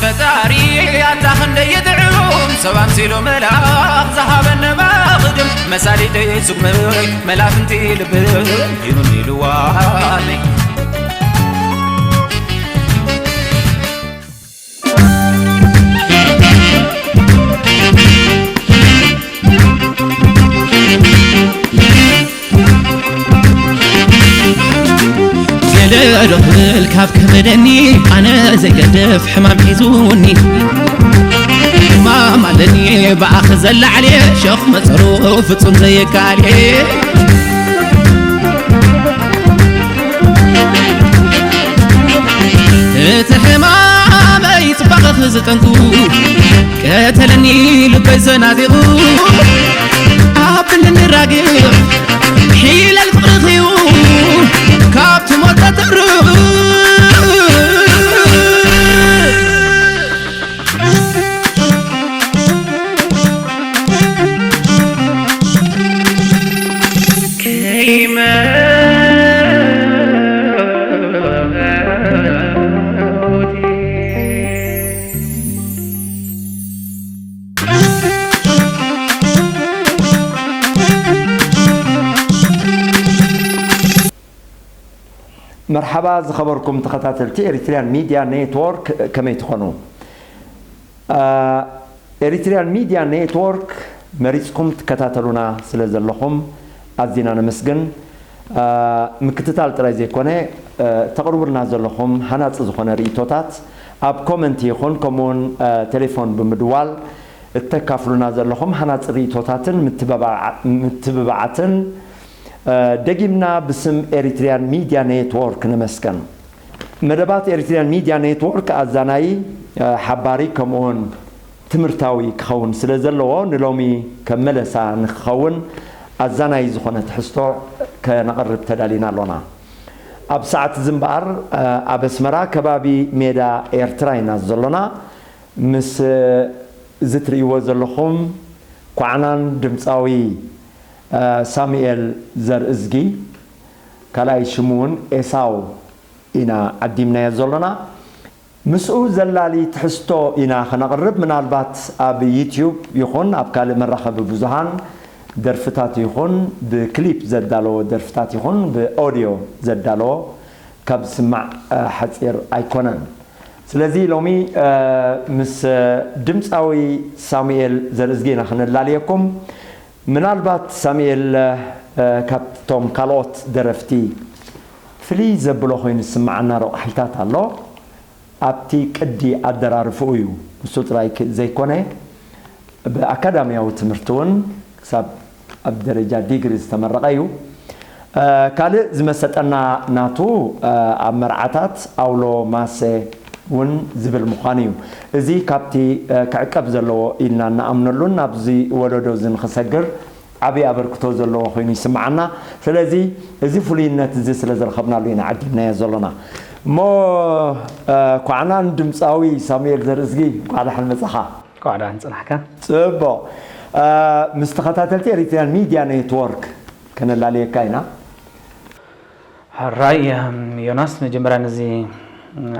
ፈጣሪ ኣታ ክንደይ ይጥዕም፣ ሰብ ኣምሲሉ መልኣኽ ዝሃበኒ መቕድም፣ መሳሊተይ ስጉመይ መላፍንቲ ልብን ይኑን ኢልዋኒ። ገለ ዶ ክብል ካብ ከበደኒ፣ ኣነ ዘይገድፍ ሕማም ሒዙኒ። ሕማም ኣለኒ ብኣኺ ዘላዕልየ፣ ሸኽ መጸሩ ፍጹም ዘይካልየ። እቲ ሕማመይ ጽባቐኺ ዝጠንቁ፣ ቀተለኒ ልበይ ዘናዚቑ። ኣብ ክንዲ ንራግፍ ሒለል ፍቕርኺ እዩ፣ ካብቲ ሞት ተትርፍ። መርሓባ ዝኸበርኩም ተኸታተልቲ ኤሪትሪያን ሚድያ ኔትወርክ፣ ከመይ ትኾኑ? ኤሪትሪያን ሚድያ ኔትወርክ መሪጽኩም ትከታተሉና ስለ ዘለኹም ኣዚና ነመስግን። ምክትታል ጥራይ ዘይኮነ፣ ተቕርቡልና ዘለኹም ሃናጺ ዝኾነ ርእይቶታት ኣብ ኮመንት ይኹን ከምኡውን ቴሌፎን ብምድዋል እተካፍሉና ዘለኹም ሃናጺ ርእይቶታትን ምትብባዓትን ደጊምና ብስም ኤሪትሪያን ሚድያ ኔትወርክ ነመስገን። መደባት ኤሪትሪያን ሚድያ ኔትወርክ ኣዛናዪ፣ ሓባሪ ከምኡውን ትምህርታዊ ክኸውን ስለ ዘለዎ ንሎሚ ከም መለሳ ንክኸውን ኣዛናዪ ዝኾነ ትሕዝቶ ከነቕርብ ተዳሊና ኣሎና። ኣብ ሰዓት እዚ እምበኣር ኣብ ኣስመራ ከባቢ ሜዳ ኤርትራ ኢና ዘሎና። ምስ እዚ ትርእይዎ ዘለኹም ኳዕናን ድምፃዊ ሳሙኤል ዘርእዝጊ ካልኣይ ሽሙ እውን ኤሳው ኢና ዓዲምናዮ ዘሎና። ምስኡ ዘላሊ ትሕዝቶ ኢና ከነቕርብ። ምናልባት ኣብ ዩትዩብ ይኹን ኣብ ካልእ መራኸቢ ብዙሃን ደርፍታት ይኹን ብክሊፕ ዘዳለዎ ደርፍታት ይኹን ብኦድዮ ዘዳለዎ ካብ ዝስማዕ ሓፂር ኣይኮነን። ስለዚ ሎሚ ምስ ድምፃዊ ሳሙኤል ዘርእዝጊ ኢና ክነላልየኩም። ምናልባት ሳሙኤል ካብቶም ካልኦት ደረፍቲ ፍልይ ዘብሎ ኮይኑ ዝስምዓና ረቋሒታት ኣሎ። ኣብቲ ቅዲ ኣደራርፍኡ እዩ። ንሱ ጥራይ ዘይኮነ ብኣካዳሚያዊ ትምህርቲ እውን ክሳብ ኣብ ደረጃ ዲግሪ ዝተመረቐ እዩ። ካልእ ዝመሰጠና ናቱ ኣብ መርዓታት ኣውሎ ማሰ እውን ዝብል ምዃኑ እዩ። እዚ ካብቲ ክዕቀብ ዘለዎ ኢልና እንኣምነሉን ናብዚ ወለዶ እዚ ንኽሰግር ዓብዪ ኣበርክቶ ዘለዎ ኮይኑ ይስምዓና። ስለዚ እዚ ፍሉይነት እዚ ስለ ዝረኸብናሉ ኢና ዓዲምናዮ ዘሎና። እሞ ኳዕናን ድምፃዊ ሳሙኤል ዘርእዝጊ እንኳዕ ደሓን መጻኻ። እንኳዕ ደሓን ጽናሕካ። ጽቡቕ። ምስ ተኸታተልቲ ኤሪትሪያን ሚድያ ኔትወርክ ከነላልየካ ኢና። ሕራይ ዮናስ፣ መጀመርያ ነዚ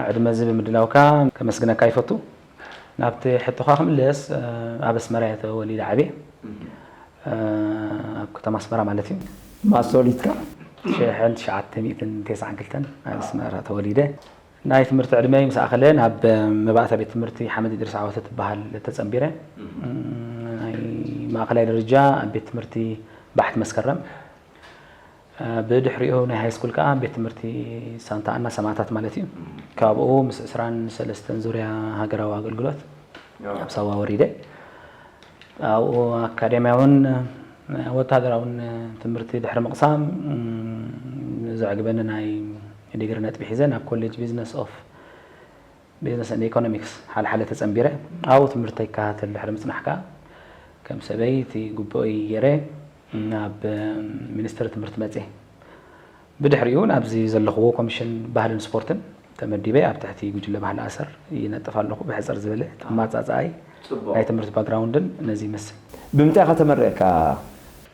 ዕድመ እዚ ብምድላውካ ከመስግነካ ይፈቱ። ናብቲ ሕቶኻ ክምለስ፣ ኣብ ኣስመራ እየ ተወሊደ ዓብየ። ኣብ ከተማ ኣስመራ ማለት እዩ። ማሶሊትካ? ሽሕን ትሽዓተ ሚእትን ተስዓን ክልተን ኣብ ኣስመራ ተወሊደ። ናይ ትምህርቲ ዕድመይ ምስ ኣኸለ ናብ መባእታ ቤት ትምህርቲ ሓመድ እድሪስ ዓወተ ትበሃል ተጸንቢረ። ናይ ማእኸላይ ደረጃ ኣብ ቤት ትምህርቲ ባሕቲ መስከረም። ብድሕሪኡ ናይ ሃይስኩል ከዓ ቤት ትምህርቲ ሳንታ ኣና ሰማእታት ማለት እዩ። ካብኡ ምስ ዕስራን ሰለስተን ዙርያ ሃገራዊ ኣገልግሎት ኣብ ሳዋ ወሪደ። ኣብኡ ኣካዳሚያውን ወታደራውን ትምህርቲ ድሕሪ ምቕሳም፣ ዘዕግበኒ ናይ ዲግሪ ነጥቢ ሒዘ ናብ ኮሌጅ ቢዝነስ ኦፍ ቢዝነስ ኤንድ ኢኮኖሚክስ ሓልሓለ ተጸንቢረ። ኣብኡ ትምህርተይ ይከታተል ድሕሪ ምጽናሕ ከኣ ከም ሰበይ እቲ ግቡእይ ገይረ ናብ ሚኒስትሪ ትምህርቲ መጽየ። ብድሕሪኡ ናብዚ ዘለኽዎ ኮሚሽን ባህልን ስፖርትን ተመዲበ ኣብ ትሕቲ ጉጅለ ባህሊ ኣሰር ይነጥፍ ኣለኹ። ብሕጽር ዝበለ እቲ ኣመጻጽኣይ ናይ ትምህርቲ ባክግራውንድን ነዚ ይመስል። ብምንታይ ኢኻ ተመሪቕካ?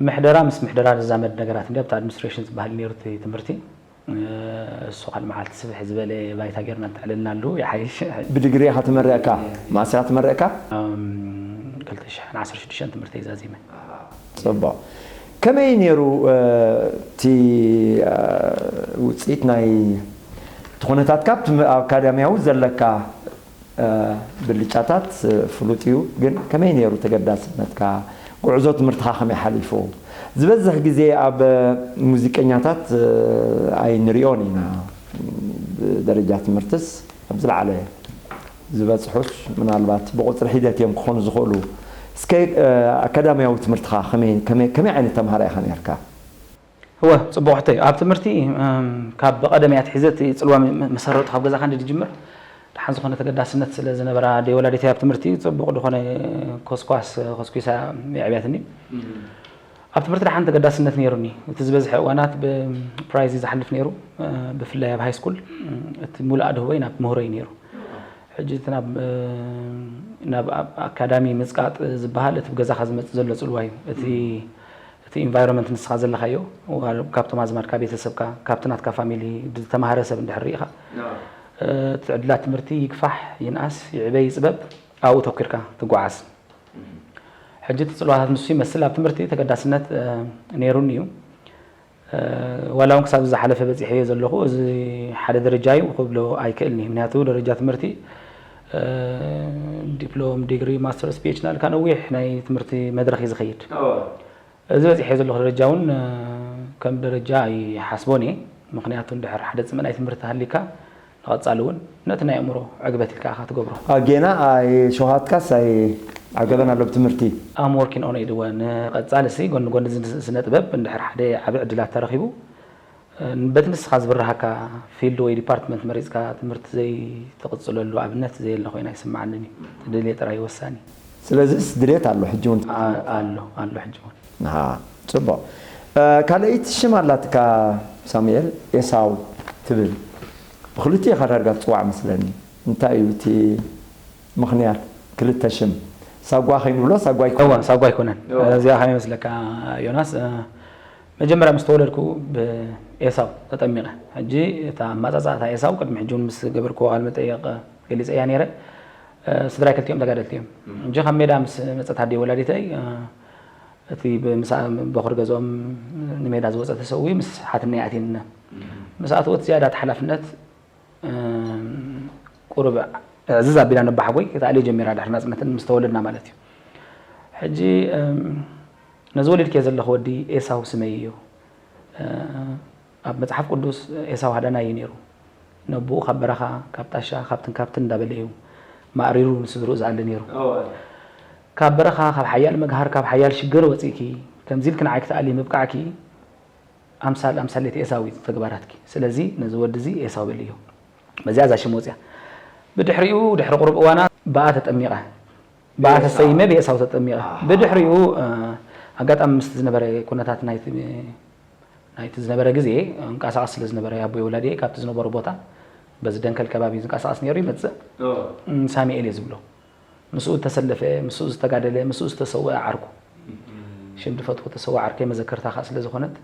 ምሕደራ ምስ ምሕደራ ዝዛመድ ነገራት እንዲ ኣብቲ ኣድሚኒስትሬሽን ዝበሃል ነይሩ እቲ ትምህርቲ። እሱ ካልእ መዓልቲ ስፍሕ ዝበለ ባይታ ጌርና እንተዕልልናሉ ይሓይሽ። ብድግሪ ኢኻ ተመረቕካ? መኣስ ኢኻ ተመረቕካ? ክልተ ሽሕን ዓሰርተ ሽዱሽተን ትምህርተይ ዛዚመ። ጽቡቕ። ከመይ ነይሩ እቲ ውፅኢት ናይ እቲ ኩነታትካ ኣብቲ ኣካዳሚያዊ ዘለካ ብልጫታት ፍሉጥ እዩ፣ ግን ከመይ ነይሩ ተገዳስነትካ? ጉዕዞ ትምህርትኻ ከመይ ሓሊፉ? ዝበዝሕ ግዜ ኣብ ሙዚቀኛታት ኣይንሪኦን ኢና። ብደረጃ ትምህርትስ ኣብ ዝለዓለ ዝበፅሑስ ምናልባት ብቁፅሪ ሒደት እዮም ክኾኑ ዝኽእሉ። እስከ ኣካዳሚያዊ ትምህርትኻ ከመይ ዓይነት ተምሃራይ ኢኻ ነርካ? እወ፣ ፅቡቕ ሕቶ እዩ። ኣብ ትምህርቲ ካብ ብቐደም እያ ትሒዘ እቲ ፅልዋ መሰረቱ ካብ ገዛኻ እንዲ ዝጅምር ደሓን ዝኾነ ተገዳስነት ስለ ዝነበራ ኣደይ ወላዲተይ ኣብ ትምህርቲ ፅቡቕ ዝኾነ ኮስኳስ ኮስኩሳ የዕብያትኒ። ኣብ ትምህርቲ ደሓን ተገዳስነት ነይሩኒ። እቲ ዝበዝሐ እዋናት ብፕራይዝ ዝሓልፍ ነይሩ። ብፍላይ ኣብ ሃይ ስኩል እቲ ሙሉእ ኣድህቦይ ናብ ምህሮይ ነይሩ። ሕጂ እቲ ናብ ናብ ኣካዳሚ ምፅቃጥ ዝበሃል እቲ ብገዛኻ ዝመፅእ ዘሎ ፅልዋ እዩ። እቲ እቲ ኢንቫይሮንመንት ንስኻ ዘለኻዮ ካብቶም ኣዝማድካ ቤተሰብካ ካብቲ ናትካ ፋሚሊ ዝተማሃረ ሰብ እንድሕር ርኢኻ እቲ ዕድላት ትምህርቲ ይግፋሕ ይንኣስ ይዕበ ይፅበብ ኣብኡ ተኪርካ ትጓዓዝ። ሕጂ እቲ ፅልዋታት ንሱ ይመስል ኣብ ትምህርቲ ተገዳስነት ነይሩኒ እዩ። ዋላ እውን ክሳብ ዝሓለፈ በፂሐዮ ዘለኹ እዚ ሓደ ደረጃ እዩ ክብሎ ኣይክእልን እዩ። ምክንያቱ ደረጃ ትምህርቲ ዲፕሎም፣ ዲግሪ፣ ማስተርስ፣ ፒኤች እናልካ ነዊሕ ናይ ትምህርቲ መድረኽ እዩ ዝኸይድ። እዚ በፂሐዮ ዘለኹ ደረጃ እውን ከም ደረጃ ኣይሓስቦን እየ። ምክንያቱ እንድሕር ሓደ ፅምእ ናይ ትምህርቲ ሃሊካ ንቐፃሊ እውን ነቲ ናይ ኣእምሮ ዕግበት ኢልካ ኢኻ ትገብሮ። ጌና ኣይሸውሃትካስ ኣይዓገበን ኣሎ ብትምህርቲ። I'm working on it እወ። ንቐፃሊ ሲ ጎኒ ጎኒ እዚ ስነ ጥበብ እንድሕር ሓደ ዓቢ ዕድላት ተረኺቡ በቲ ንስኻ ዝብርሃካ ፊልድ ወይ ዲፓርትመንት መሪፅካ ትምህርቲ ዘይትቕፅለሉ ኣብነት ዘየለ ኮይና ይስምዓንን እዩ። ትደልየ ጥራይ ወሳኒ። ስለዚስ ድሌት ኣሎ ሕጂ እውን? ኣሎ ኣሎ ሕጂ እውን። ጽቡቕ። ካልኣይቲ ሽም ኣላትካ ሳሙኤል፣ ኤሳው ትብል። ብክልቲኡ ኢኻ ዳርጋ ትጽዋዕ መስለኒ። እንታይ እዩ እቲ ምኽንያት ክልተ ሽም? ሳጓ ከይንብሎ ሳጓ ኣይኮነን። እዋ ሳጓ ኣይኮነን። እዚኣ ከመይ መስለካ ዮናስ፣ መጀመርያ ምስ ተወለድኩ ብኤሳው ተጠሚቐ። ሕጂ እታ ኣመጻጽኣ እታ ኤሳው ቅድሚ ሕጂ እውን ምስ ገበርክዎ ቃለ መጠይቕ ገሊጸያ ነይረ። ስድራይ ክልቲኦም ተጋደልቲ እዮም። ሕጂ ካብ ሜዳ ምስ መጸት ኣደይ ወላዲተይ እቲ ብምስኣ በኹሪ ገዝኦም ንሜዳ ዝወፀ ተሰዊ ምስ ሓትነይ ኣትየንና። ምስ ኣተወት ዝያዳ እቲ ሓላፍነት ቁሩብ ዕዝዝ ኣቢላ ነባሓጎይ ተኣልዮ ጀሚራ ድሕሪ ናፅነትን ምስ ተወለድና ማለት እዩ። ሕጂ ነዚ ወሊድክዮ ዘለኹ ወዲ ኤሳው ስመይ እዩ። ኣብ መጽሓፍ ቅዱስ ኤሳው ሃዳናይ እዩ ነይሩ። ነቦኡ ካብ በረኻ፣ ካብ ጣሻ፣ ካብትን ካብትን እንዳበለ እዩ ማእሪሩ ንስድርኡ ዝኣሊ ነይሩ። ካብ በረኻ፣ ካብ ሓያል መግሃር፣ ካብ ሓያል ሽግር ወጺእኪ፣ ከምዚ ኢልኪ ንዓይ ክትኣልዪ ምብቃዕኪ ኣምሳል ኣምሳሌት ኤሳው እዩ ተግባራትኪ። ስለዚ ነዚ ወዲ እዚ ኤሳው በልዮ። በዚኣ እዛ ሽም ወጺኣ። ብድሕሪኡ፣ ድሕሪ ቁሩብ እዋናት ብኣ ተጠሚቐ። ብኣ ተሰይመ ብኤሳው ተጠሚቐ። ብድሕሪኡ ኣጋጣሚ ምስቲ ዝነበረ ኩነታት ናይቲ ናይቲ ዝነበረ ግዜ እንቃሳቐስ ስለ ዝነበረ ኣቦይ ወላዲኤ ካብቲ ዝነበሩ ቦታ በዚ ደንከል ከባቢ ዝንቀሳቐስ ነይሩ ይመጽእ። ሳሚኤል እየ ዝብሎ። ምስኡ ዝተሰለፈ፣ ምስኡ ዝተጋደለ፣ ምስኡ ዝተሰወአ ዓርኩ። ሽም ድፈትዎ ተሰዋ ዓርከይ መዘከርታ ከኣ ስለ ዝኾነት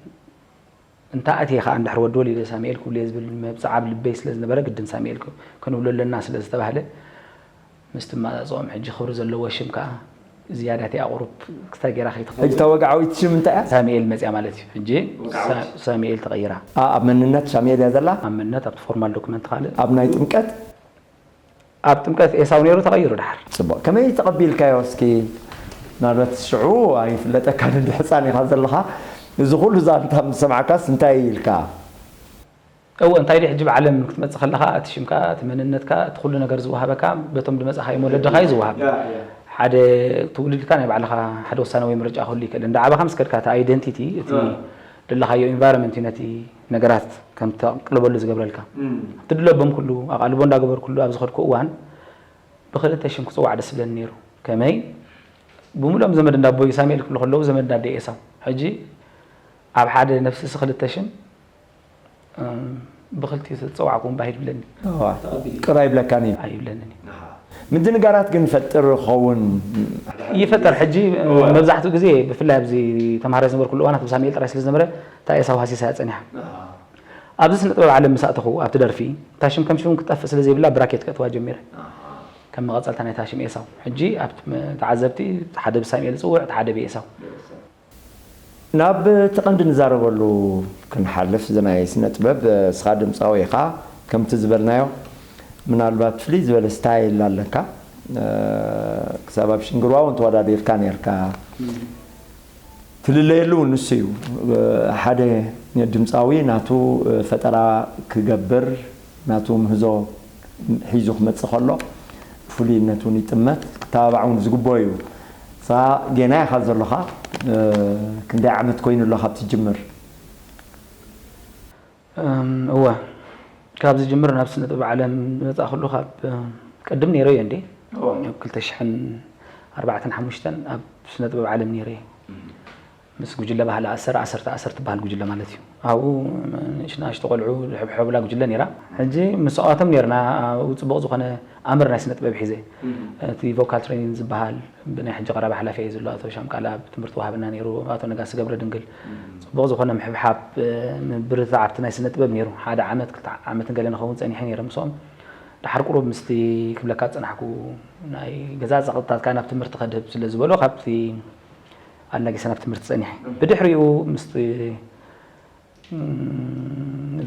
እንተ ኣትየ ከኣ እንድሕር ወዲ ወሊደ ሳሚኤል ክብልዮ ዝብል መብጽዓ ኣብ ልበይ ስለ ዝነበረ ግድን ሳሚኤል ክንብሎ ኣለና ስለ ዝተባህለ ምስቲ ኣመጻጽኦም ሕጂ ክብሪ ዘለዎ ሽም ከኣ ዝያዳ እቲኣ ቁሩብ ክስታይ ገይራ ከይትኸውን። ሕጂ እታ ወግዓዊት ሽም እንታይ እያ? ሳሙኤል መጽያ ማለት እዩ። ሕጂ ሳሙኤል ተቐይራ። ኣብ መንነት ሳሙኤል እያ ዘላ? ኣብ መንነት ኣብቲ ፎርማል ዶክመንት ካልእ። ኣብ ናይ ጥምቀት? ኣብ ጥምቀት ኤሳው ነይሩ ተቐይሩ ደሓር። ጽቡቕ። ከመይ ተቐቢልካዮ እስኪ? ምናልባት ሽዑ ኣይፍለጠካን እንዲ ሕጻን ኢኻ ዘለኻ። እዚ ኩሉ ዛንታ ምስ ሰማዕካስ እንታይ ኢልካ? እወ እንታይ ድዩ ሕጂ ብዓለም ክትመጽእ ከለኻ እቲ ሽምካ እቲ መንነትካ እቲ ኩሉ ነገር ዝወሃበካ በቶም ድመጻኻዮም ወለድኻ እዩ ዝወሃብ። ሓደ ትውልድካ ናይ ባዕልኻ ሓደ ውሳነ ወይ ምርጫ ክህሉ ይክእል። እንዳ ዓባኻ ምስ ከድካ እቲ ኣይደንቲቲ እቲ ደለኻዮ ኢንቫይሮንመንት እዩ ነቲ ነገራት ከም ተቅልበሉ ዝገብረልካ። እቲ ድለቦም ኩሉ ኣቓልቦ እንዳገበርኩሉ ኣብ ዝኸድኩ እዋን ብክልተ ሽም ክጽዋዕ ደስ ዝብለኒ ነይሩ። ከመይ ብሙሉኦም ዘመድ እንዳ ኣቦይ ሳሙኤል ክብሉ ከለዉ ዘመድ እንዳ ኣደይ ኤሳው። ሕጂ ኣብ ሓደ ነፍሲ ክልተ ሽም ብክልቲኡ ዝተፀዋዕኩ እምባ ይብለኒ። ቅር ኣይብለካን እዩ። ኣይብለንን እዩ። ምድንጋራት ግን ፈጥር ኸውን። ይፈጠር። ሕጂ መብዛሕትኡ ግዜ ብፍላይ ኣብዚ ተምሃራይ ዝነበርኩሉ እዋናት ብሳሙኤል ጥራይ ስለ ዝነበረ እታ ኤሳው ሃሲሳ እያ ፀኒሓ። ኣብዚ ስነ ጥበብ ዓለም ምስ ኣተኹ ኣብቲ ደርፊ እታ ሽም ከም ሽም ክትጠፍእ ስለ ዘይብላ ብራኬት ከእትዋ ጀሚረ። ከም መቐጸልታ ናይታ ሽም ኤሳው። ሕጂ ኣብቲ መ-፣ ተዓዘብቲ ሓደ ብሳሙኤል ዝጽውዕ፣ እቲ ሓደ ብኤሳው። ናብ እቲ ቀንዲ ንዛረበሉ ክንሓልፍ፣ እዚ ናይ ስነ ጥበብ፣ እስኻ ድምፃዊ ኢኻ፣ ከምቲ ዝበልናዮ ምናልባት ፍልይ ዝበለ ስታይል ኣለካ። ክሳብ ኣብ ሽንግርዋ እውን ተወዳዲርካ ነርካ። ትልለየሉ እውን ንሱ እዩ። ሓደ ድምፃዊ ናቱ ፈጠራ ክገብር፣ ናቱ ምህዞ ሒዙ ክመፅእ ከሎ ብፍሉይነት እውን ይጥመት፣ ክተባባዕ እውን ዝግበኦ እዩ። ንስኻ ጌና ኢኻ ዘሎኻ። ክንደይ ዓመት ኮይኑ ኣሎ ካብ ትጅምር? እወ፣ ካብ ዝጅምር ናብ ስነ ጥበብ ዓለም ዝመፃእኩሉ ካብ ቅድም ነይረ እየ እንዴ። ኣብ ክልተ ሽሕን ኣርባዕተን ሓሙሽተን ኣብ ስነ ጥበብ ዓለም ነይረ እየ። ምስ ጉጅለ ባህሊ ኣሰር፣ ኣሰርተ ኣሰር ትበሃል ጉጅለ ማለት እዩ። ኣብኡ ንእሽናሽቶ ቆልዑ ዝሕብሐቡላ ጉጅለ ነይራ። ሕጂ ምስኣቶም ነይርና። ኣብኡ ፅቡቕ ዝኾነ ኣምር ናይ ስነ ጥበብ ሒዘ። እቲ ቮካል ትሬኒንግ ዝበሃል ብናይ ሕጂ ቀረባ ሓላፊ እየ ዘሎ ኣቶ ሻምቃላ ብትምህርቲ ወሃብና ነይሩ። ኣቶ ነጋሲ ገብረ ድንግል ፅቡቕ ዝኾነ ምሕብሓብ፣ ምብርትታዕ ኣብቲ ናይ ስነ ጥበብ ነይሩ። ሓደ ዓመት ክልተ ዓመትን ገለ ንኸውን ፀኒሐ ነይረ ምስኦም። ደሓር ቁሩብ ምስቲ ክብለካ ዝፀናሕኩ ናይ ገዛ ፀቕጥታት ከዓ ናብ ትምህርቲ ከድህብ ስለ ዝበሎ ካብቲ ኣናጊሰ ናብ ትምህርቲ ፀኒሐ። ብድሕሪኡ ምስቲ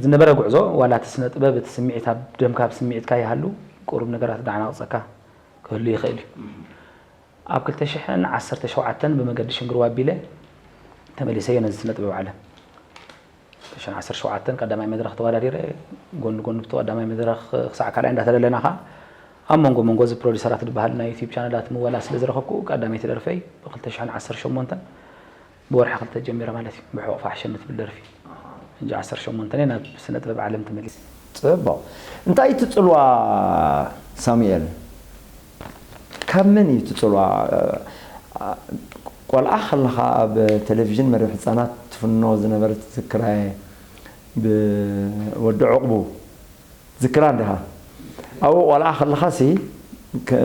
ዝነበረ ጉዕዞ ዋላ እቲ ስነ ጥበብ እቲ ስምዒት ኣብ ደምካ ኣብ ስምዒትካ ይሃሉ ቁሩብ ነገራት ዳዕናቕፀካ ክህሉ ይኽእል እዩ። ኣብ ክልተ ሽሕን ዓሰርተ ሸውዓተን ብመገዲ ሽንግርዋ ኣቢለ ተመሊሰዮ ነዚ ስነ ጥበብ ዓለም። ክልተ ሽሕን ዓሰርተ ሸውዓተን ቀዳማይ መድረኽ ተወዳዲረ፣ ጎኒ ጎኒ ብቲ ቀዳማይ መድረኽ ክሳዕ ካልኣይ እንዳተለለና ኸዓ ኣብ መንጎ መንጎ እዚ ፕሮዲሰራት ዝበሃል ናይ ዩቲዩብ ቻነላት ምወላ ስለ ዝረኸብኩ ቀዳመይቲ ደርፈይ ብ ክልተ ሽሕን ዓሰርተ ሸሞንተን ብወርሒ ክልተ ጀሚረ ማለት እዩ። ብሕቑፋ ሕሸኒ ትብል ደርፊ። ሕጂ ዓሰርተ ሸሞንተ እየ ናብ ስነ ጥበብ ዓለም ተመሊሰ። ጽቡቕ። እንታይ እዩ እቲ ጽልዋ ሳሙኤል? ካብ መን እዩ እቲ ጽልዋ? ቆልዓ ከለኻ ኣብ ቴሌቪዥን መርበብ ህጻናት ትፍኖ ዝነበረት ትዝክራ እየ ብወዲ ዕቑቡ ትዝክራ እንዲኻ? ኣብኡ ቆልዓ ከለኻሲ ከ-፣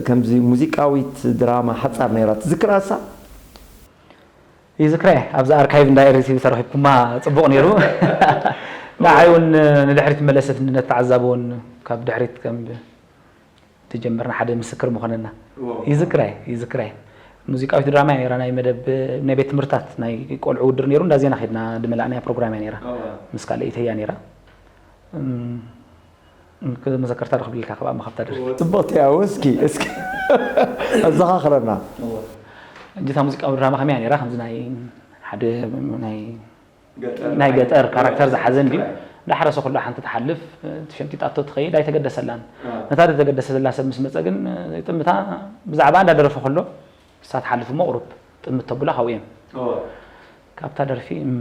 ከምዚ ሙዚቃዊት ድራማ ሓጻር ነይራ ትዝክራ እሳ? ይዝክረ እየ። ኣብዛ ኣርካይቭ እንዳ ኤርቲቪ ተረኺብኩማ ጽቡቕ ነይሩ። ንዓይ እውን ንድሕሪት መለሰትኒ፣ ነቲ ተዓዛቢ እውን ካብ ድሕሪት ከም ዝጀመርና ሓደ ምስክር ምኾነና። ይዝክረ እየ፣ ይዝክረ እየ። ሙዚቃዊት ድራማ እያ ነይራ፣ ናይ መደብ፣ ናይ ቤት ትምህርትታት ናይ ቆልዑ ውድድር ነይሩ፣ እንዳ ዜና ከድና ዝመላእናያ ፕሮግራም እያ ነይራ። ምስ ካልኣይተይ እያ ነይራ። እም፣ መዘከርታ ዶ ክብልልካ ካብ ኣማ ካብታ ደርፊ? ጽቡቕቲ እያ፣ እስኪ፣ እስኪ ኣዘኻኽረና። ሕጂ እታ ሙዚቃዊ ድራማ ከመይ እያ ነይራ? ከምዚ ናይ ሓደ ናይ ናይ ገጠር ካራክተር ዝሓዘ እንድዩ። እንዳሓረሰ ከሎ ሓንቲ ትሓልፍ፣ ትሸምጢጣቶ ትኸይድ፣ ኣይተገደሰላን። ነታ ዝተገደሰ ዘላ ሰብ ምስ መጸ ግን፣ ጥምታ ብዛዕባ እንዳደረፈ ከሎ ንሳ ትሓልፍ እሞ ቁሩብ ጥምት ተብሎ ካብኡ እዮም። ካብታ ደርፊ፣ እም፣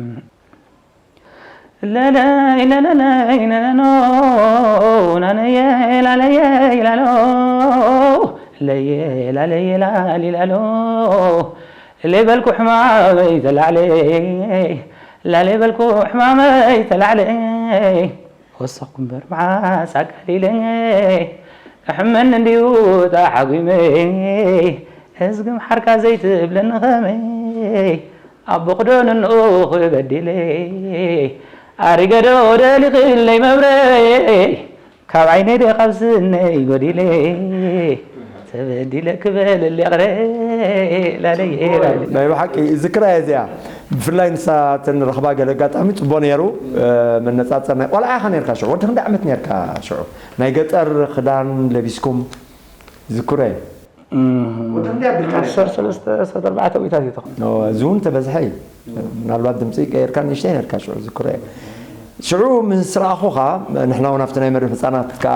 ለለይ ለለለይ ለለሎ፣ ናነየ ላለየ ላሎ፣ ለየ ላለየ ላሊ ላሎ፣ ለይ በልኩ ሕማመይ ተላዕለ፣ ላለይ በልኩ ሕማመይ ተላዕለ፣ ወሰኽኩ እምበር መዓስ ኣቃሊለ፣ ክሕመኒ እንድዩ ተሓጒመ፣ እዝጊ ምሓርካ ዘይትብለኒ ከመይ፣ ኣቦ ክዶ ንንኡ ክበዲለ፣ ኣሪገዶ ደሊኽለይ መብረይ፣ ካብ ዓይነይ ደ ካብ ስነይ ጎዲለ፣ ተበዲለ ክበልል ይቕረ፣ ላለየ ላለየ። ናይ ብሓቂ ዝክራ እያ እዚኣ። ብፍላይ ንሳ ተንረኽባ ገለ ኣጋጣሚ ጽቡቕ ነይሩ። መነጻጸር ናይ ቆልዓ ኢኻ ነርካ ሽዑ። ወዲ ክንደይ ዓመት ነርካ ሽዑ? ናይ ገጠር ክዳን ለቢስኩም ዝክረ። ወዲ ክንደይ ኣቢልካ ነርካ? ዓሰርተ ሰለስተ፣ ዓሰርተ ኣርባዕተ ውኢታት እዩ ተኾን። ኦ፣ እዚ እውን ተበዝሐ እዩ። ምናልባት ድምፂ ቀይርካ ንእሽተይ ነርካ ሽዑ ዝክረ። ሽዑ ምስ ረኣኹኻ፣ ንሕና እውን ኣብቲ ናይ መርብ ህፃናት ከዓ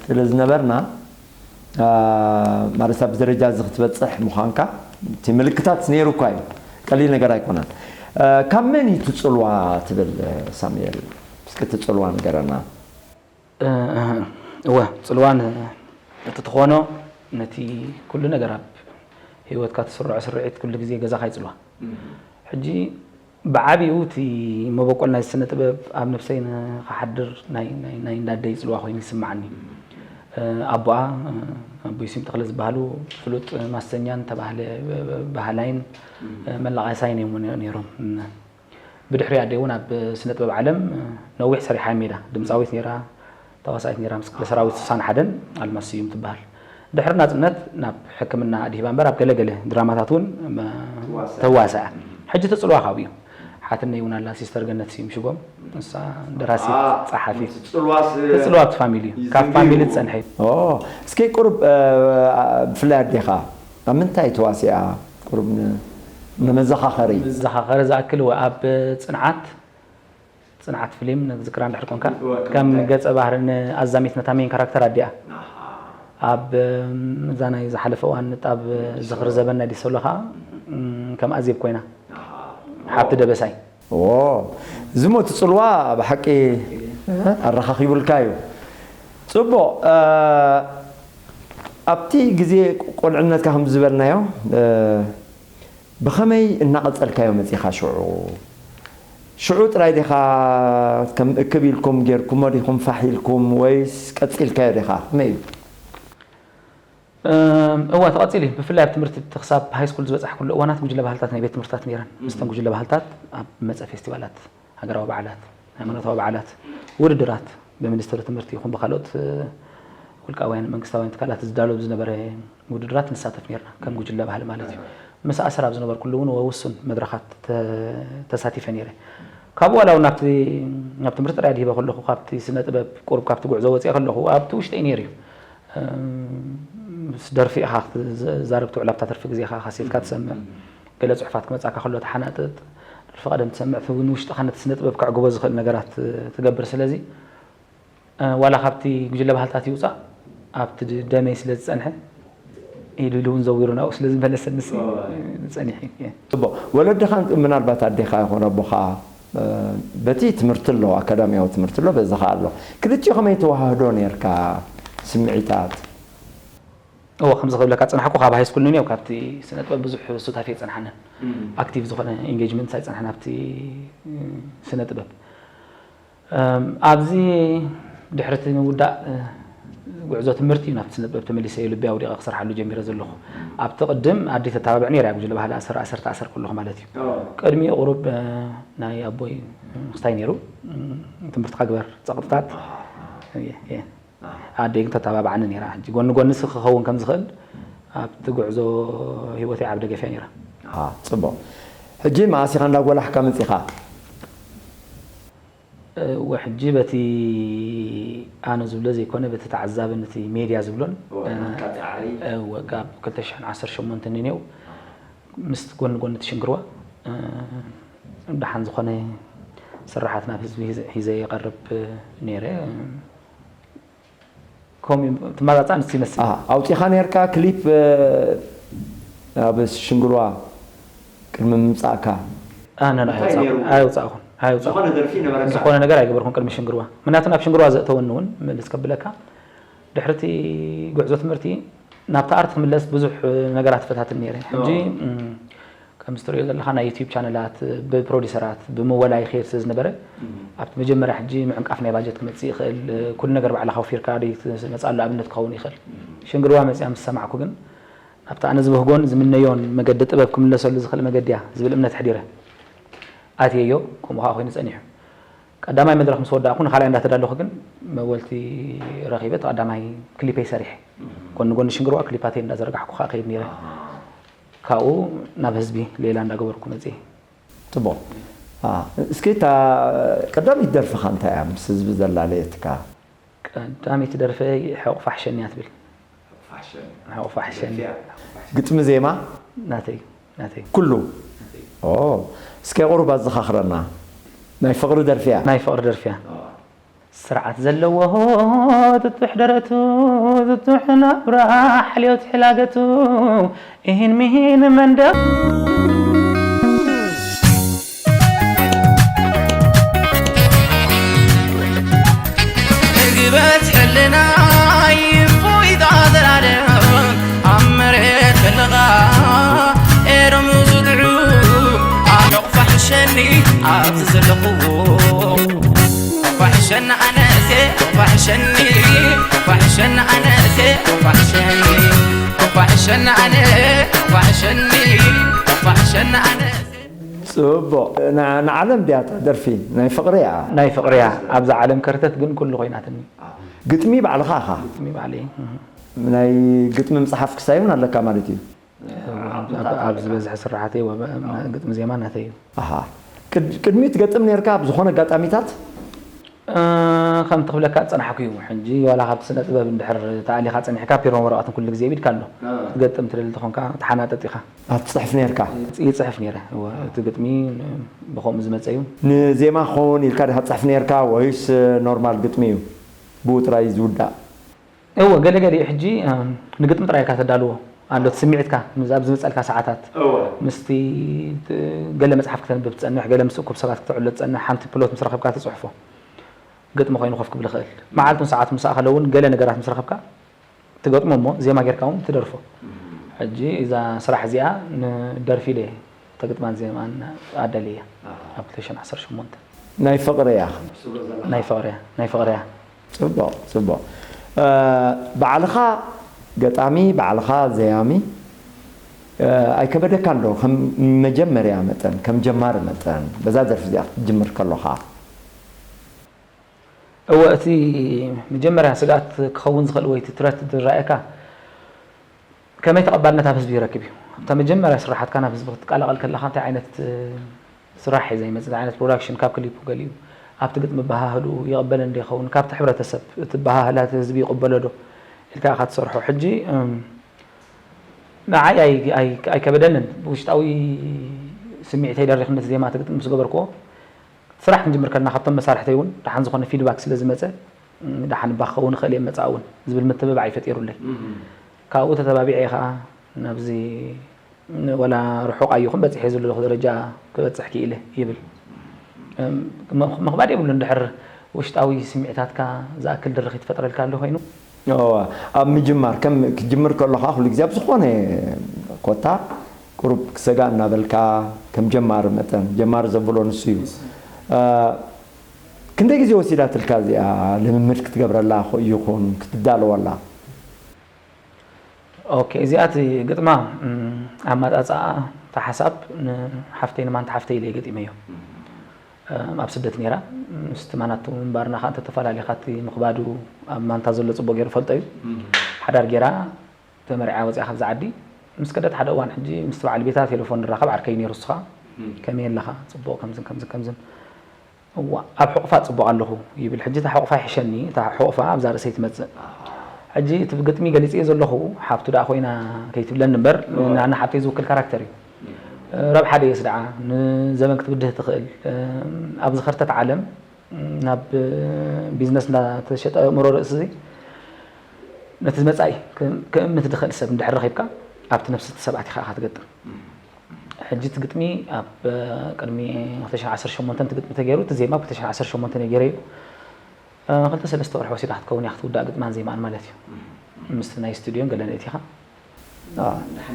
ስለ ዝነበርና፣ አ፣ ማለት ኣብዚ ደረጃ እዚ ክትበፅሕ ምዃንካ እቲ ምልክታት ነይሩ እኳ እዩ። ቀሊል ነገር ኣይኮነን። አ፣ ካብ መን እዩ እቲ ፅልዋ ትብል ሳሙኤል? እስኪ እቲ ፅልዋ ንገረና። እ፣ እወ፣ ፅልዋ ን-፣ ነቲ ትኾኖ፣ ነቲ ኩሉ ነገር ኣብ ህይወትካ ትስርዖ ስርዒት ኩሉ ግዜ ገዛኻ ይፅልዋ። ሕጂ ብዓቢኡ እቲ መበቆል ናይ ስነ ጥበብ ኣብ ነብሰይ ንኽሓድር ናይ፣ ናይ፣ ናይ እንዳደይ ጽልዋ ኮይኑ ይስምዓኒ። እ፣ ኣቦኣ፣ እ፣ ኣቦይ ስዩም ተኽለ ዝበሃሉ ፍሉጥ ማስተኛን ተባህለ በሃላይን፣ እ፣ መላቓሳይን እዮም ነ-፣ ነይሮም። ብድሕሪ ኣደይ እውን ኣብ ስነ ጥበብ ዓለም ነዊሕ ሰሪሓ ሜዳ ድምፃዊት ነይራ፣ ተዋሳኢት ነይራ። ምስ ክፍለ ሰራዊት ስሳን ሓደን ኣልማዝ ስዩም ትበሃል። ድሕሪ ናፅነት ናብ ሕክምና ኣድሂባ እምበር ኣብ ገለገለ ድራማታት እውን ተዋስኣ። ሕጂ ትፅልዋ ካብኡ እዩ። ሓትነይ እውን ኣላ፣ ሲስተር ገነት ስዩም ሽጎም፣ ንሳ ደራሲት፣ ጸሓፊት። ትፅልዋ ኣብ ፋሚሊ እዩ፣ ካብ ፋሚሊ ዝፀንሐ እዩ። እስኪ ቁሩብ ብፍላይ ኣዴኻ ኣብ ምንታይ ተዋሲኣ? ቁሩብ ንመዘኻኸሪ። መዘኻኸሪ ዝኣክል ኣብ ፅንዓት፣ ፅንዓት ፍሊም ንዝክራ እንድሕር ኮንካ፣ ከም ገፀ ባህሪ ንኣዛሚት ነታ ሜን ካራክተር ኣዲኣ ኣብ እዛ ናይ ዝሓለፈ እዋን ንጣብ ዝኽሪ ዘበን ናይ ዲሰሎ ከዓ ከም ኣዜብ ኮይና ሓብቲ ደበሳይ። እዚ ሞ ትፅልዋ ብሓቂ ኣረኻኺቡልካ እዩ። ፅቡቕ። ኣብቲ ግዜ ቆልዕነትካ ከም ዝበልናዮ ብኸመይ እናቐፀልካዮ መፂኻ ሽዑ? ሽዑ ጥራይ ዲኻ ከም እክብ ኢልኩም ጌርኩሞ ዲኹም ፋሕ ኢልኩም ወይስ ቀፂልካዮ ዲኻ? ከመይ እዩ? እዋ ተቐፂሉ እዩ። ብፍላይ ኣብ ትምህርቲ ክሳብ ሃይስኩል ዝበፃሕኩሉ እዋናት ጉጅለ ባህልታት ናይ ቤት ትምህርትታት ነይረን። ምስተን ጉጅለ ባህልታት ኣብ መፀ ፌስቲቫላት፣ ሃገራዊ በዓላት፣ ሃይማኖታዊ በዓላት፣ ውድድራት ብሚኒስትሪ ትምህርቲ ይኹን ብካልኦት ውልቃውያን መንግስታውያን ትካላት ዝዳሎ ብዝነበረ ውድድራት ንሳተፍ ነርና ከም ጉጅለ ባህሊ ማለት እዩ። ምስ ኣሰር ኣብ ዝነበርኩሉ እውን ወውሱን መድረኻት ተሳቲፈ ነይረ። ካብኡ ዋላ እውን ናብ ትምህርቲ ጥራይ ድሂበ ከለኹ ካብቲ ስነ ጥበብ ቁሩብ ካብቲ ጉዕዞ ወፅአ ከለኹ ኣብቲ ውሽጠይ ነይሩ እዩ። ምስ ደርፊ ኢኻ ክትዛረብ ትውዕል ኣብታ ትርፊ ግዜኻ ካሴትካ ትሰምዕ፣ ገለ ፅሑፋት ክመፃካ ከሎ ተሓናጥጥ፣ ደርፊ ቀደም ትሰምዕ፣ እቲ እውን ውሽጥኻ ነቲ ስነ ጥበብ ከዕግቦ ዝኽእል ነገራት ትገብር። ስለዚ ዋላ ካብቲ ጉጅለ ባህልታት ይውፃእ ኣብቲ ደመይ ስለ ዝፀንሐ ኢሉ ኢሉ እውን ዘዊሩ ናብኡ ስለ ዝመለሰኒ ሲ ፀኒሑ እየ። ፅቡቕ። ወለድኻ ምናልባት ኣዴኻ ይኹን ኣቦኻ በቲ ትምህርቲ ኣሎ፣ ኣካዳሚያዊ ትምህርቲ ኣሎ፣ በዚ ኸዓ ኣሎ። ክልቲኡ ከመይ ተዋሃህዶ ነርካ ስምዒታት? እዎ ከምዚ ክብለካ ዝፀናሕኩ ካብ ሃይስኩል ንንየው ካብቲ ስነ ጥበብ ብዙሕ ሱታፌ ኣይፀንሓንን። ኣክቲቭ ዝኾነ ኢንጌጅመንት ኣይፀንሓን ኣብቲ ስነ ጥበብ። ኣብዚ ድሕሪ እቲ ምውዳእ ጉዕዞ ትምህርቲ እዩ ናብቲ ስነ ጥበብ ተመሊሰ እየ ልበይ ኣውዲቐ ክሰርሓሉ ጀሚረ ዘለኹ። ኣብቲ ቅድም ኣደይ ተተባብዕ ነይራ እያ ጉጅለ ባህሊ ኣሰር ኣሰር ትኣሰር ከለኹ ማለት እዩ። ቅድሚኡ ቁሩብ ናይ ኣቦይ ምኽታይ ነይሩ። ትምህርትኻ ግበር ጸቕጥታት ኣደይ ግን ተተባብዓኒ ነይራ። ሕጂ ጎኒ ጎኒ ሲ ክኸውን ከም ዝኽእል ኣብቲ ጉዕዞ ህይወተይ ዓቢ ደገፍ እያ ነይራ። ጽቡቕ። ሕጂ መኣስ ኢኻ እንዳጎላሕካ መጺኻ? እወ ሕጂ በቲ ኣነ ዝብሎ ዘይኮነ በቲ ተዓዛቢ ነቲ ሜድያ ዝብሎን እወ ካብ ክልተ ሽሕን ዓሰርተ ሸሞንተን ነኔው ምስ ጎኒ ጎኒ ትሽንግርዋ ደሓን ዝኾነ ስራሓት ናብ ህዝቢ ሒዘ ይቐርብ ነይረ። ከምኡ ትመጻጻ ንስ ይመስል። ኣውጺኻ ነርካ ክሊፕ ኣብ ሽንግርዋ ቅድሚ ምምጻእካ? ኣነ ኣይወጻእኩን ኣይወጻእኩን። ዝኾነ ነገር ኣይገበርኩን ቅድሚ ሽንግርዋ። ምክንያቱ ናብ ሽንግርዋ ዘእተወኒ እውን ምልስ ከብለካ ድሕርቲ ጉዕዞ ትምህርቲ ናብቲ ኣርት ክምለስ ብዙሕ ነገራት ፈታትን ነይረ። ሕጂ ከምዚ ትሪኦ ዘለኻ ናይ ዩቲዩብ ቻነላት ብፕሮዲሰራት ብምወላ ይኸይድ ስለ ዝነበረ ኣብቲ መጀመርያ ሕጂ ምዕንቃፍ ናይ ባጀት ክመፅእ ይኽእል። ኩሉ ነገር ባዕልኻ ወፊርካ ድዩ ትመፅኣሉ ኣብነት ክኸውን ይኽእል። ሽንግርዋ መፅያ ምስ ሰማዕኩ ግን ናብቲ ኣነ ዝብህጎን ዝምነዮን መገዲ ጥበብ ክምለሰሉ ዝኽእል መገዲ እያ ዝብል እምነት ኣሕዲረ ኣትየዮ። ከምኡ ከዓ ኮይኑ ፀኒሑ። ቀዳማይ መድረኽ ምስ ወዳእኩ ንኻልኣይ እንዳተዳለኹ ግን መወልቲ ረኺበ እቲ ቀዳማይ ክሊፐይ ሰሪሐ። ጎኒ ጎኒ ሽንግርዋ ክሊፓተይ እንዳዘርጋሕኩ ከዓ ከይድ ነይረ። ካብኡ ናብ ህዝቢ ሌላ እንዳገበርኩ መፅየ። ፅቡቕ። እስኪ እታ ቀዳመይቲ ደርፍኻ እንታይ እያ ምስ ህዝቢ ዘላለየትካ? ቀዳመይቲ ደርፈይ ሕቑፋ ሕሸኒ እያ ትብል። ሕቑፋ ሕሸኒ። ግጥሚ ዜማ? ናተይ ናተይ። ኩሉ? እስከ ቁሩብ ኣዘኻኽረና። ናይ ፍቕሪ ደርፊ እያ? ናይ ፍቕሪ ደርፊ እያ። ስርዓት ዘለዎ ጥጡሕ ደረቱ ጥጡሕ ናብራ ሓልዮት ሕላገቱ ኢሂን ሚሂን መንደቕ እግበት ሕልናይ እፎይታ ዘላለም ኣብ መሬት ከለኻ ኤሮም ዝድዑ ኣሕቑፋ ሕሸኒ ኣብቲ ዘለኽዎ ፋሕሸን ኣነሴ ፋሕሸኒ ፋሕሸን ኣነሴ ፋሕሸኒ ፋሕሸን ኣነ ፋሕሸኒ ፋሕሸን ኣነሴ ጽቡቕ። ን-፣ ንዓለም ድያ እታ ደርፊ? ናይ ፍቕሪ እያ። ናይ ፍቕሪ እያ። ኣብዛ ዓለም ከርተት ግን ኩሉ ኮይናትኒ። ግጥሚ ባዕልኻ ኢኻ? ግጥሚ ባዕለይ። እህ። ናይ ግጥሚ ምጽሓፍ ክሳይ እውን ኣለካ ማለት እዩ? ኣብ፣ ኣብ ዝበዝሐ ስራሓተይ ወ-፣ ግጥሚ ዜማ ናተይ እዩ። ኣሃ። ቅድ-፣ ቅድሚኡ ትገጥም ነርካ ኣብ ዝኾነ ኣጋጣሚታት? እ፣ ከምቲ ክብለካ ዝጸናሕኩ እዩ። ሕጂ ዋላ ካብቲ ስነ ጥበብ እንድሕር ተኣሊኻ ጸኒሕካ ፒሮን ወረቐትን ኩሉ ግዜ ኣብ ኢድካ ኣሎ። ትገጥም ትደሊ ተኾንካ ትሓናጠጥ ኢኻ። ኣትጽሕፍ ነርካ? ይጽሕፍ ነይረ። እወ፣ እቲ ግጥሚ ብኸምኡ ዝመጸ እዩ። ንዜማ ክኸውን ኢልካ ዲኻ ትጽሕፍ ነርካ ወይስ ኖርማል ግጥሚ እዩ ብኡ ጥራይ ዝውዳእ? እወ፣ ገለ ገሊኡ ሕጂ፣ እም፣ ንግጥሚ ጥራይ ኢልካ ተዳልዎ ኣሎ፣ እቲ ስምዒትካ ምስ፣ ኣብ ዝመጸልካ ሰዓታት። እወ። ምስቲ፣ ት-፣ ገለ መጽሓፍ ክተንብብ ትጸንሕ፣ ገለ ምስ እኩብ ሰባት ክተዕሎ ትጸንሕ፣ ሓንቲ ፕሎት ምስ ረኸብካ ትጽሕፎ። ግጥሚ ኮይኑ ኮፍ ክብል ይኽእል። መዓልቱን ሰዓቱ ምስ ኣኸለ እውን ገለ ነገራት ምስ ረኸብካ ትገጥሞ እሞ ዜማ ጌርካ እውን ትደርፎ። ሕጂ እዛ ስራሕ እዚኣ ንደርፊ ኢለ ተግጥማን ዜማን ኣዳልየ እያ። ኣብ ክልተ ሽሕን ዓሰርተ ሸሞንተን። ናይ ፍቕሪ እያ። ናይ ፍቕሪ እያ፣ ናይ ፍቕሪ እያ። ጽቡቕ፣ ጽቡቕ። እ፣ ባዕልኻ ገጣሚ፣ ባዕልኻ ዘያሚ፣ እ፣ ኣይከበደካን ዶ? ከም መጀመርያ መጠን፣ ከም ጀማሪ መጠን፣ በዛ ደርፊ እዚኣ ክትጅምር ከሎኻ? እወ፣ እቲ መጀመርያ ስግኣት ክኸውን ዝኽእል ወይ እቲ ትረት ዝረኣየካ፣ ከመይ ተቐባልነት ኣብ ህዝቢ ይረክብ እዩ። ኣብታ መጀመርያ ስራሓትካ ናብ ህዝቢ ክትቀላቐል ከለኻ፣ እንታይ ዓይነት ስራሕ እዩ ዘይመጽእ፣ እንታይ ዓይነት ፕሮዳክሽን፣ ካብ ክሊፑ ገሊኡ፣ ኣብቲ ግጥሚ ኣበሃህልኡ ይቕበለኒ ዶ ይኸውን፣ ካብቲ ሕብረተሰብ እቲ ኣበሃህላ እቲ ህዝቢ ይቕበሎ ዶ ኢልካ ኢኻ ትሰርሖ። ሕጂ፣ እም፣ ንዓይ ኣይ-፣ ኣይ-፣ ኣይከበደንን። ብውሽጣዊ ስምዒተይ ደሪኽነት ዜማ እቲ ግጥሚ ምስ ገበርክዎ፣ ስራሕ ክንጅምር ከለና ካብቶም መሳርሕተይ እውን ደሓን ዝኾነ ፊድባክ ስለ ዝመጸ፣ "እም፣ ደሓን እባ ክኸውን ይኽእል እየ መጻኢ እውን" ዝብል ምትብባዕ እዩ ፈጢሩለይ። ካብኡ ተተባቢዐ እየ ኸኣ ናብዚ፣ ን-፣ ወላ ርሑቕ ኣይኹን በጺሐ ዘለኹ ደረጃ ክበጽሕ ክኢለ ይብል። እም፣ ምኽ-፣ ምኽባድ የብሉን እንድሕር ውሽጣዊ ስምዒታትካ ዝኣክል ድርኺት ይፈጥረልካ ኣሎ ኮይኑ። እወ፣ ኣብ ምጅማር፣ ከም ክትጅምር ከሎኻ ኩሉ ግዜ ኣብ ዝኾነ ኮታ ቁሩብ ክሰጋእ እናበልካ፣ ከም ጀማሪ መጠን፣ ጀማሪ ዘብሎ ንሱ እዩ። እ፣ ክንደይ ግዜ ወሲዳትልካ እዚኣ ልምምድ ክትገብረላ ይኹን ክትዳለወላ? ኦኬ፣ እዚኣ እቲ ግጥማ፣ እም፣ ኣመጻጽኣ፣ እታ ሓሳብ ንሓፍተይ ንማንታ ሓፍተይ ኢለ ገጢመዮ። እም፣ ኣብ ስደት ነይራ። ምስቲ ማናቱ ምንባርና ኸኣ እንተተፈላለየ፣ ካብቲ ምኽባዱ ኣብ ማንታ ዘሎ ጽቡቕ ገይሩ ፈልጦ እዩ። ሓዳር ገይራ፣ ተመርዕያ ወጺኣ ካብዛ ዓዲ። ምስ ከደት ሓደ እዋን ሕጂ ምስቲ በዓል ቤታ ቴሌፎን ንራኸብ፣ ዓርከይ ነይሩ እሱ ኸኣ። "ከመይ ኣለኻ? ጽቡቕ፣ ከምዝን ከምዝን ከምዝን። እዋ፣ ኣብ ሕቑፋ ጽቡቕ ኣለኹ" ይብል። ሕጂ እታ ሕቑፋ ይሕሸኒ፣ እታ ሕቑፋ ኣብዛ ርእሰይ ትመጽእ። ሕጂ እቲ ብግጥሚ ገሊጸዮ ዘለኹ፣ ሓፍቱ ደኣ ኮይና ከይትብለኒ እምበር፣ ንዓና ሓብተይ ዝውክል ካራክተር እዩ። ረብሓ ደየስድዓ፣ ንዘበን ክትብድህ ትኽእል። ኣብዚ ከርተት ዓለም፣ ናብ ቢዝነስ እንዳተሸጠ ኣእምሮ ርእሲ እዚ፣ ነቲ መጻኢ ክእምት ዝኽእል ሰብ እንድሕር ረኺብካ፣ ኣብቲ ነብሲ እቲ ሰብ ኣቲኻ ኢኻ ትገጥም። ሕጂ እቲ ግጥሚ ኣብ ቅድሚ ክልተ ሽሕን ዓሰርተ ሸሞንተን እቲ ግጥሚ ተገይሩ፣ እቲ ዜማ ኣብ ክልተ ሽሕን ዓሰርተ ሸሞንተን እየ ገይረዮ። እ፣ ክልተ ሰለስተ ወርሒ ወሲዳ ክትከውን እያ ክትውዳእ ግጥማን ዜማኣን ማለት እዩ። ምስቲ ናይ ስቱድዮን ገለን እቲኻ። አ፣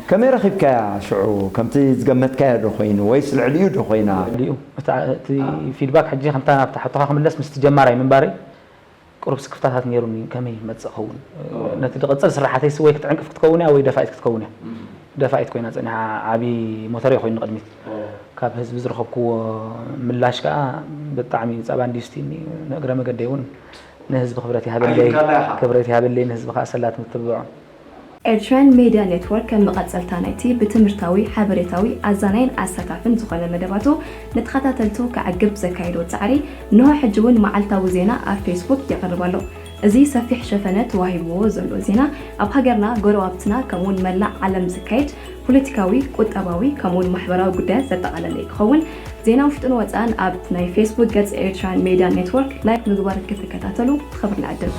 ከመይ ረኺብካያ ሽዑ? ከምቲ ዝገመትካዮ ዶ ኮይኑ ወይስ ልዕሊኡ ዶ ኮይና? ልዕሊኡ። እታ፣ እቲ ፊድባክ ሕጂ ከምታ ናብታ ሕቶኻ ክምለስ ምስቲ ጀማራይ ምንባረይ ቁሩብ ስክፍታታት ነይሩኒ፣ ከመይ ይመጽእ ኸውን? ነቲ ዝቕጽል ስራሓተይሲ ወይ ክትዕንቅፍ ክትከውን እያ ወይ ደፋኢት ክትከውን እያ። ደፋኢት ኮይና ጸኒሓ፣ ዓቢ ሞተረይ ኮይኑ ንቕድሚት። ካብ ህዝቢ ዝረኸብክዎ ምላሽ ከኣ ብጣዕሚ ጸባ እንድዩ ስቲኒ፣ ንእግረ መገደይ እውን ንህዝቢ ክብረት ይሃበለይ፣ ኣየድካላ ኢኻ። ክብረት ይሃበለይ፣ ንህዝቢ ከኣ ሰላት ምትብብዖ። ኤርትራን ሜድያ ኔትወርክ ከም መቐጸልታ ናይቲ ብትምህርታዊ፣ ሓበሬታዊ፣ ኣዛናይን ኣሳታፍን ዝኾነ መደባቱ ንተኸታተልቱ ከዕግብ ዘካየዶ ጻዕሪ፣ እንሆ ሕጂ እውን መዓልታዊ ዜና ኣብ ፌስቡክ የቕርብ ኣሎ። እዚ ሰፊሕ ሸፈነ ተዋሂብዎ ዘሎ ዜና፣ ኣብ ሃገርና፣ ጎረባብትና፣ ከምኡውን መላእ ዓለም ዝካየድ ፖለቲካዊ፣ ቁጠባዊ፣ ከምኡውን ማሕበራዊ ጉዳያት ዘጠቓለለ ክኸውን፣ ዜና ውሽጥን ወጻእን ኣብ ናይ ፌስቡክ ገጽ ኤርትራን ሜድያ ኔትወርክ ላይክ ምግባር ክትከታተሉ ብኽብሪ ንዕድም።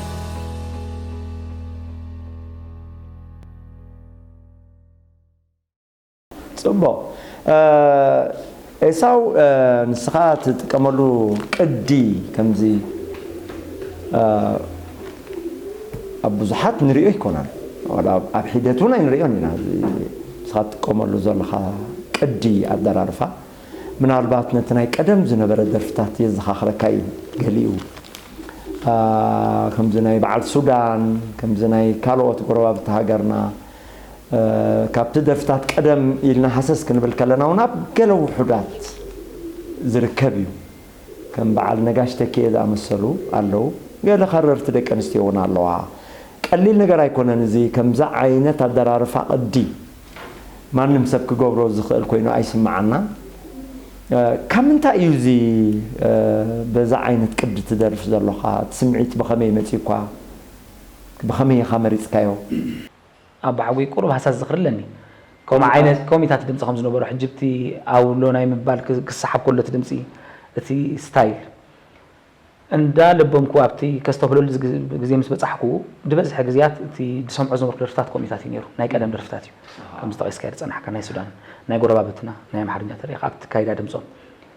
ጽቡቕ። እ፣ ኤሳው፣ እ፣ ንስኻ ትጥቀመሉ ቅዲ ከምዚ፣ እ፣ ኣብ ብዙሓት ንሪኦ ኣይኮነን። ዋላ ኣብ፣ ኣብ ሒደት እውን ኣይንሪኦን ኢና። እዚ ንስኻ ትጥቀመሉ ዘለኻ ቅዲ ኣደራርፋ፣ ምናልባት ነቲ ናይ ቀደም ዝነበረ ደርፍታት የዘኻኽረካ እዩ ገሊኡ። እ፣ ከምዚ ናይ በዓል ሱዳን፣ ከምዚ ናይ ካልኦት ጎረባብቲ ሃገርና፣ እ፣ ካብቲ ደርፍታት ቀደም ኢልና ሃሰስ ክንብል ከለና እውን ኣብ ገለ ውሑዳት ዝርከብ እዩ። ከም በዓል ነጋሽ ተኪኤ ዝኣመሰሉ ኣለዉ። ገለ ከረርቲ ደቂ ኣንስትዮ እውን ኣለዋ። ቀሊል ነገር ኣይኮነን። እዚ ከምዚ ዓይነት ኣደራርፋ ቅዲ ማንም ሰብ ክገብሮ ዝኽእል ኮይኑ ኣይስምዓና። ካብ ምንታይ እዩ እዚ በዛ ዓይነት ቅዲ ትደርፍ ዘሎኻ? እቲ ስምዒት ብኸመይ መጺእኳ? ብኸመይ ኢኻ መሪጽካዮ? ኣባሓጎይ ቁሩብ ሃሳስ ዝኽሪ ኣለኒ። ከምኡ ዓይነት ከምኢታት ድምፂ ከም ዝነበሮ ሕጂ ብቲ ኣውሎ ናይ ምባል ክሰሓብ ከሎ እቲ ድምፂ እቲ ስታይል እንዳ ለበምኩ ኣብቲ ከስተብህለሉ ግዜ ምስ በፃሕኩ ድበዝሐ ግዜያት እቲ ዝሰምዖ ዝነበርኩ ደርፍታት ከምኢታት እዩ ነይሩ። ናይ ቀደም ደርፍታት እዩ። ከምዚ ጠቒስካዮ ዝፀናሕካ ናይ ሱዳን ናይ ጎረባብትና ናይ ኣምሓርኛ ተሪኢኻ ኣብቲ ካይዳ ድምፆም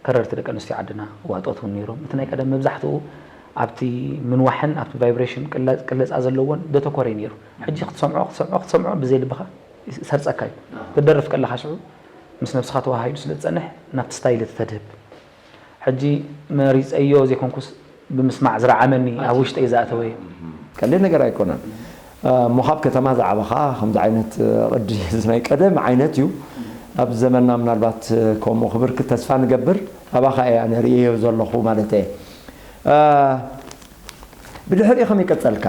ከረርቲ ደቂ ኣንስትዮ ዓድና ዋጦት እውን ነይሮም። እቲ ናይ ቀደም መብዛሕትኡ ኣብቲ ምንዋሕን ኣብቲ ቫይብሬሽን ቅለፃ ዘለዎን ዘተኮረ እዩ ነይሩ። ሕጂ ክትሰምዖ ክትሰምዖ ክትሰምዖ ብዘይ ልብኻ ይሰርፀካ እዩ። ክትደርፍ ከለኻ ሽዑ ምስ ነብስኻ ተዋሃሂዱ ስለ ዝፀንሕ ናብቲ ስታይል እቲ ተድህብ። ሕጂ መሪፀዮ ዘይኮንኩስ ብምስማዕ ዝረዓመኒ ኣብ ውሽጠይ ዝኣተወ እዩ። ቀሊል ነገር ኣይኮነን። እሞ ካብ ከተማ ዝዓበኻ ከምዚ ዓይነት ቅዲ እዚ ናይ ቀደም ዓይነት እዩ። ኣብ ዘመንና ምናልባት ከምኡ ክብርክት ተስፋ ንገብር። ኣባኻ እየ ኣነ ርእየዮ ዘለኹ ማለት እየ። ብድሕሪኡ ከመይ ቀጸልካ?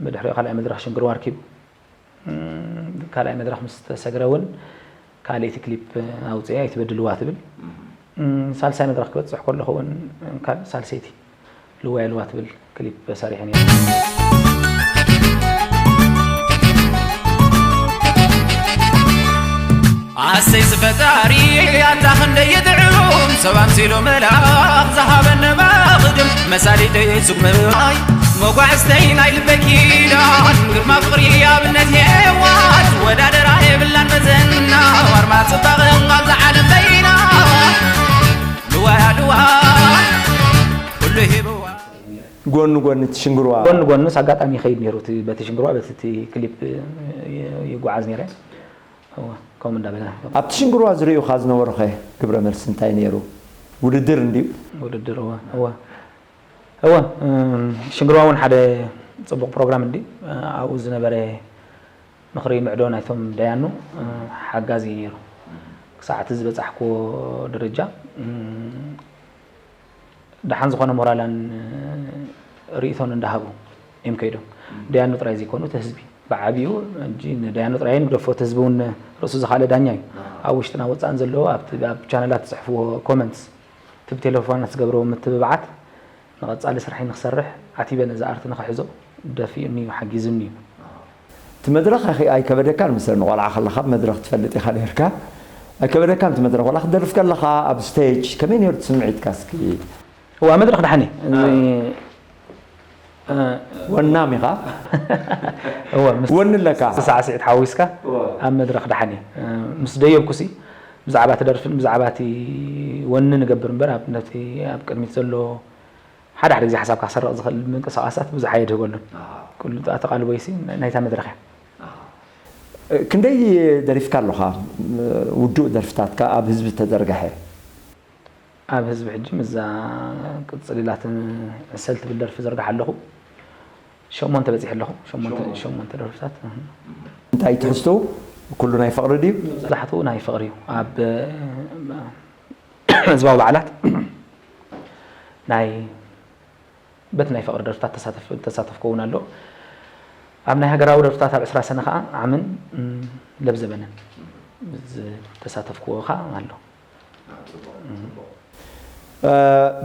ብድሕሪኡ ካልኣይ መድረኽ ሽንግርዋ ኣርኪቡ። ካልኣይ መድረኽ ምስ ተሰግረ እውን ካልኣይቲ ክሊፕ ኣውፅኤ ኣይትበድልዋ ትብል። ሳልሳይ መድረኽ ክበፅሕ ከለኹ እውን ሳልሰይቲ ልዋይ ልዋ ትብል ክሊፕ ሰሪሐ ነይረ። ኣሰይ ዝፈጣሪ ኣታ ክንደይ ይጥዑም ሰብ ኣምሲሉ መልኣኽ ዝሃበኒ መቕድም መሳሊተይ ሱቅ ምብኣይ መጓዕዝተይ ናይ ልበይ ኪዳን ግርማ ፍቕሪ ኣብነት ሄዋን ዝወዳደራ የብላን መዘና ዋርማ ጽባቐ ኣብዚ ዓለም በይና ልዋ ልዋ ኩሉ ሂብዋ ጎኒ ጎኒ እቲ ሽንግርዋ ጎኒ ጎኒ ምስ ኣጋጣሚ ይኸይድ ነይሩ በቲ ሽንግርዋ በቲ ክሊፕ ይጓዓዝ ነይረ። እወ ከምኡ እንዳበለ ኣብቲ ሽንግርዋ ዝርእዩኻ ዝነበሩኸ ግብረ መልሲ እንታይ ነይሩ? ውድድር እንድዩ? ውድድር እወ እወ እወ ሽንግርዋ እውን ሓደ ፅቡቕ ፕሮግራም እንድዩ። ኣብኡ ዝነበረ ምኽሪ ምዕዶ ናይቶም ደያኑ ሓጋዚ እዩ ነይሩ። ክሳዕ እቲ ዝበፃሕክዎ ደረጃ ደሓን ዝኾነ ሞራላን ርእይቶን እንዳሃቡ እዮም ከይዶም። ደያኑ ጥራይ ዘይኮኑ እቲ ህዝቢ ብዓብኡ ሕጂ ንደያኑ ጥራይ ንግደፎ እቲ ህዝቢ እውን ርእሱ ዝኻለ ዳኛ እዩ። ኣብ ውሽጥና ወፃእን ዘለዎ ኣብቲ ኣብ ቻነላት ዝፅሕፍዎ ኮመንትስ እቲ ብቴሌፎናት ዝገብርዎ ምትብባዓት ንቐፃሊ ስርሐይ ንክሰርሕ ዓቲበ ነዚ ኣርቲ ንክሕዞ ደፊኡኒ እዩ ሓጊዙኒ እዩ። እቲ መድረኽ ኣይከበደካን መሰለኒ ቆልዓ ከለኻ ብመድረኽ ትፈልጥ ኢኻ ነይርካ ኣይከበደካን እቲ መድረኽ ዋላ ክትደርፍ ከለኻ ኣብ ስቴጅ ከመይ ነይሩ እቲ ስምዒትካ እስኪ እዋ መድረኽ ደሓን እዩ ወናም ኢኻ ወኒ ኣለካ ሳዕስዒት ሓዊስካ ኣብ መድረኽ ደሓን እዩ ምስ ደየብኩሲ ብዛዕባ እቲ ደርፍን ብዛዕባ እቲ ወኒ ንገብር እምበር ኣብ ነቲ ኣብ ቅድሚት ዘሎ ሓደ ሓደ ግዜ ሓሳብካ ክሰርቕ ዝኽእል ምንቅስቓሳት ብዙሕ ኣየድህበሉን። ኩሉ ኣተቓልቦይሲ ናይታ መድረኽ እያ። ክንደይ ደሪፍካ ኣለኻ? ውዱእ ደርፍታትካ ኣብ ህዝቢ ዝተዘርግሐ? ኣብ ህዝቢ ሕጂ ምስዛ ቅጽል ኢላትኒ ዕሰል ትብል ደርፊ ዘርግሓ ኣለኹ። ሸሞንተ በጺሐ ኣለኹ። ሸሞንተ ሸሞንተ ደርፍታት። እንታይ ትሕዝትኡ? ኩሉ ናይ ፍቕሪ ድዩ? መብዛሕትኡ ናይ ፍቕሪ እዩ። ኣብ ህዝባዊ በዓላት ናይ በቲ ናይ ፍቕሪ ደርፍታት ተሳተፍኩ እውን ኣሎ። ኣብ ናይ ሃገራዊ ደርፍታት ኣብ ዕስራ ሰነ ከዓ ዓምን ለብዘበነን ዝተሳተፍኩዎ ከዓ ኣሎ።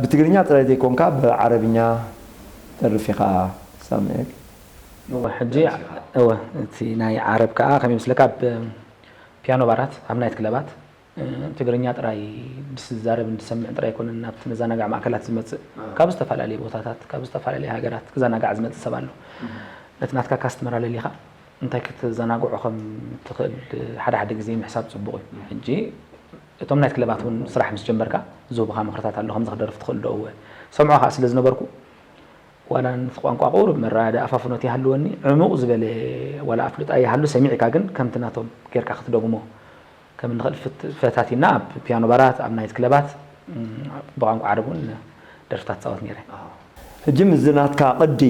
ብትግርኛ ጥራይ ዘይኮንካ ብዓረብኛ ደርፍ ኢኻ ሳሙኤል? እወ ሕጂ እወ እቲ ናይ ዓረብ ከዓ ከመይ መስለካ ብ ፒያኖ ባራት ኣብ ናይት ክለባት ትግርኛ ጥራይ ዝዛረብን ዝሰምዕን ጥራይ ኣይኮነን ናብቲ መዘናግዒ ማእከላት ዝመጽእ። ካብ ዝተፈላለዩ ቦታታት፣ ካብ ዝተፈላለዩ ሃገራት ክዘናጋዕ ዝመጽእ ሰብ ኣሎ። ነቲ ናትካ ካስትመር ኣለሊኻ እንታይ ክትዘናግዖ ከም ትኽእል ሓደ ሓደ ግዜ ምሕሳብ ጽቡቕ እዩ። ሕጂ እቶም ናይት ክለባት እውን ስራሕ ምስ ጀመርካ ዝህቡኻ ምኽርታት ኣሎ፣ ከምዚ ክደርፍ ትኽእል ዶ? እወ ሰምዖ ከኣ ስለ ዝነበርኩ ዋላ ነቲ ቋንቋ ቁሩብ መረዳድኣ ፋፍኖት ይሃልወኒ፣ ዕሙቕ ዝበለ ዋላ ኣፍልጦ ኣይሃሉ ሰሚዕካ ግን ከምቲ ናቶም ጌርካ ክትደግሞ ከም እንኽእል ፈታቲና ኣብ ፒያኖ ባራት ኣብ ናይት ክለባት ብቋንቋ ዓረብ እውን ደርፍታት ፃወት ነይረ። ሕጂ ምስዚ ናትካ ቅዲ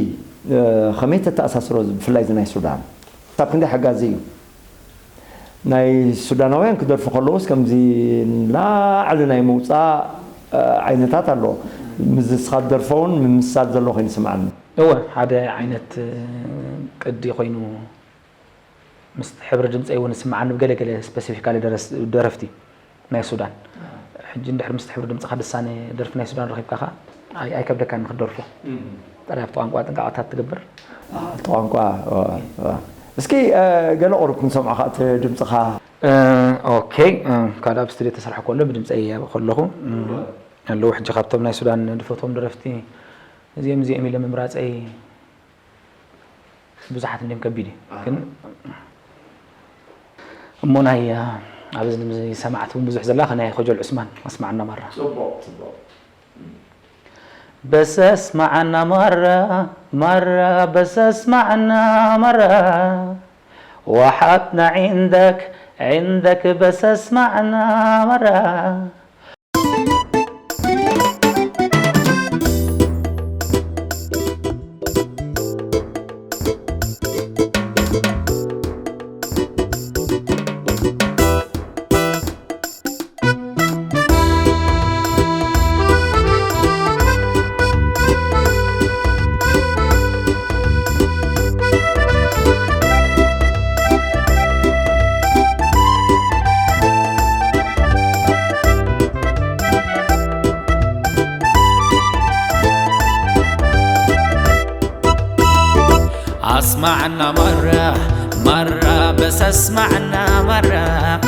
ከመይ ተተኣሳስሮ ብፍላይ እዚ ናይ ሱዳን ክሳብ ክንደይ ሓጋዚ እዩ? ናይ ሱዳናውያን ክደርፉ ከለውስ ከምዚ ንላዕሊ ናይ ምውፃእ ዓይነታት ኣለዎ። ምስ ንስኻ ትደርፎ እውን ምምስሳል ዘሎ ኮይኑ ይስምዓኒ። እወ፣ ሓደ ዓይነት ቅዲ ኮይኑ ምስ ሕብሪ ድምፀይ እውን ይስምዓኒ ብገለ ገለ ስፐሲፊካሊ ደረፍቲ ናይ ሱዳን። ሕጂ እንድሕር ምስቲ ሕብሪ ድምፅኻ ልሳነ ደርፊ ናይ ሱዳን ረኺብካ ከዓ ኣይከብደካን ክትደርፎ። ጠራይ ኣብቲ ቋንቋ ጥንቃቐታት ትገብር። ኣብቲ ቋንቋ እስኪ ገለ ቁሩብ ክንሰምዖ ከዓ እቲ ድምፅኻ። ኦኬ። ካልእ ኣብ ስቱድዮ ተሰርሐ ከሎ ብድምፀይ ከለኹ ኣለዉ። ሕጂ ካብቶም ናይ ሱዳን ድፈትዎም ደረፍቲ እዚኦም እዚኦም ኢለ ምምራፀይ ብዙሓት እንዲም ከቢድ እዩ። ግን እሞ ናይ ኣብዚ ሰማዕቲ እውን ብዙሕ ዘላ ናይ ኮጀል ዑስማን ኣስማዕና ማራ። ጽቡቕ ጽቡቕ። በሰስ ማዓና ማራ ማራ በሰስ ማዓና ማራ وحطنا عندك عندك بس اسمعنا مرة. اسمعنا مرة مرة بس اسمعنا مرة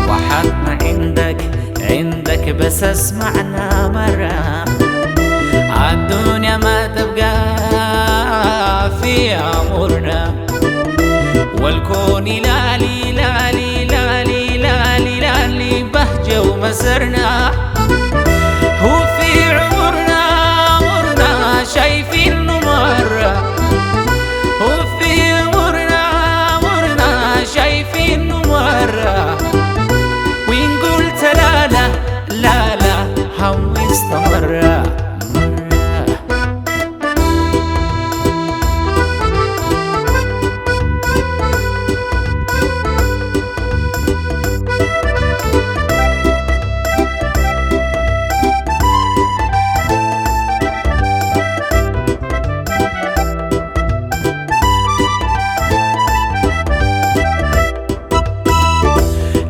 وحطنا عندك عندك بس اسمعنا مرة الدنيا ما تبقى في أمورنا والكون لالي لالي لالي لالي لالي بهجة ومسرنا هو في عمرنا عمرنا شايفين مرة وفي عمرنا عمرنا شايفين مرة وين قلت لا لا لا لا هم استمر مرة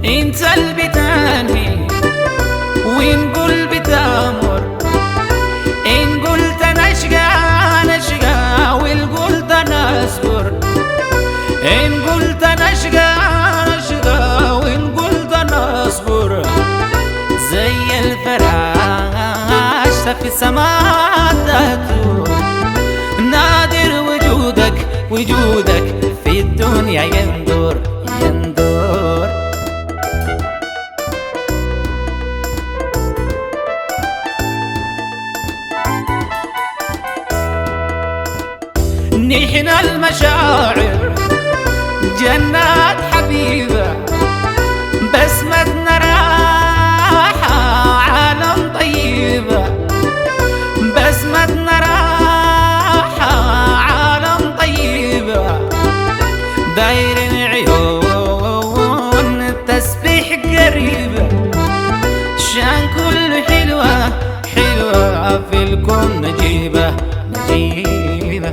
انت البتاني ونقول بتامر نقول تنشقى نشقى ونقول تنصبر نقول تنشقى نشقى ونقول تنصبر زي الفراش في السماء تطير نادر وجودك وجودك في الدنيا يندور يندور نحن المشاعر جنات حبيبة بسمتنا راحة عالم طيبة بسمتنا راحة عالم طيبة دايرين عيون التسبيح قريبة شان كل حلوة حلوة في الكون نجيبة نجيبة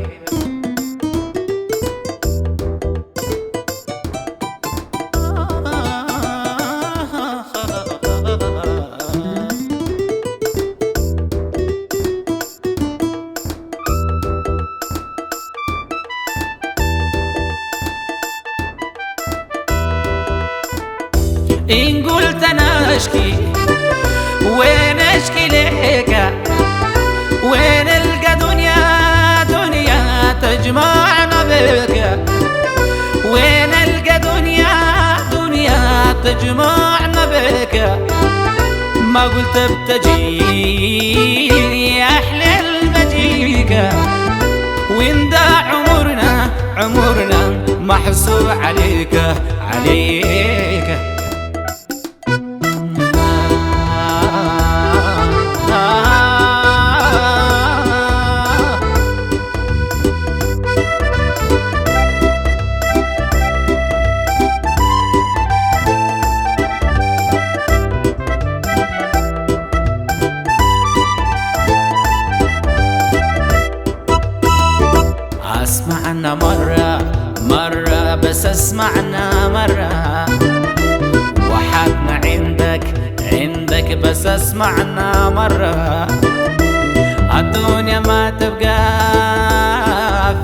إن قلت أنا أشكي وين أشكي ليك وين ألقى دنيا دنيا تجمعنا بك وين ألقى دنيا دنيا تجمعنا بك ما قلت بتجي أحلى المجيك وين دا عمرنا عمرنا محسوب عليك عليك اسمعنا مرة، وحدنا عندك، عندك بس اسمعنا مرة. الدنيا ما تبقى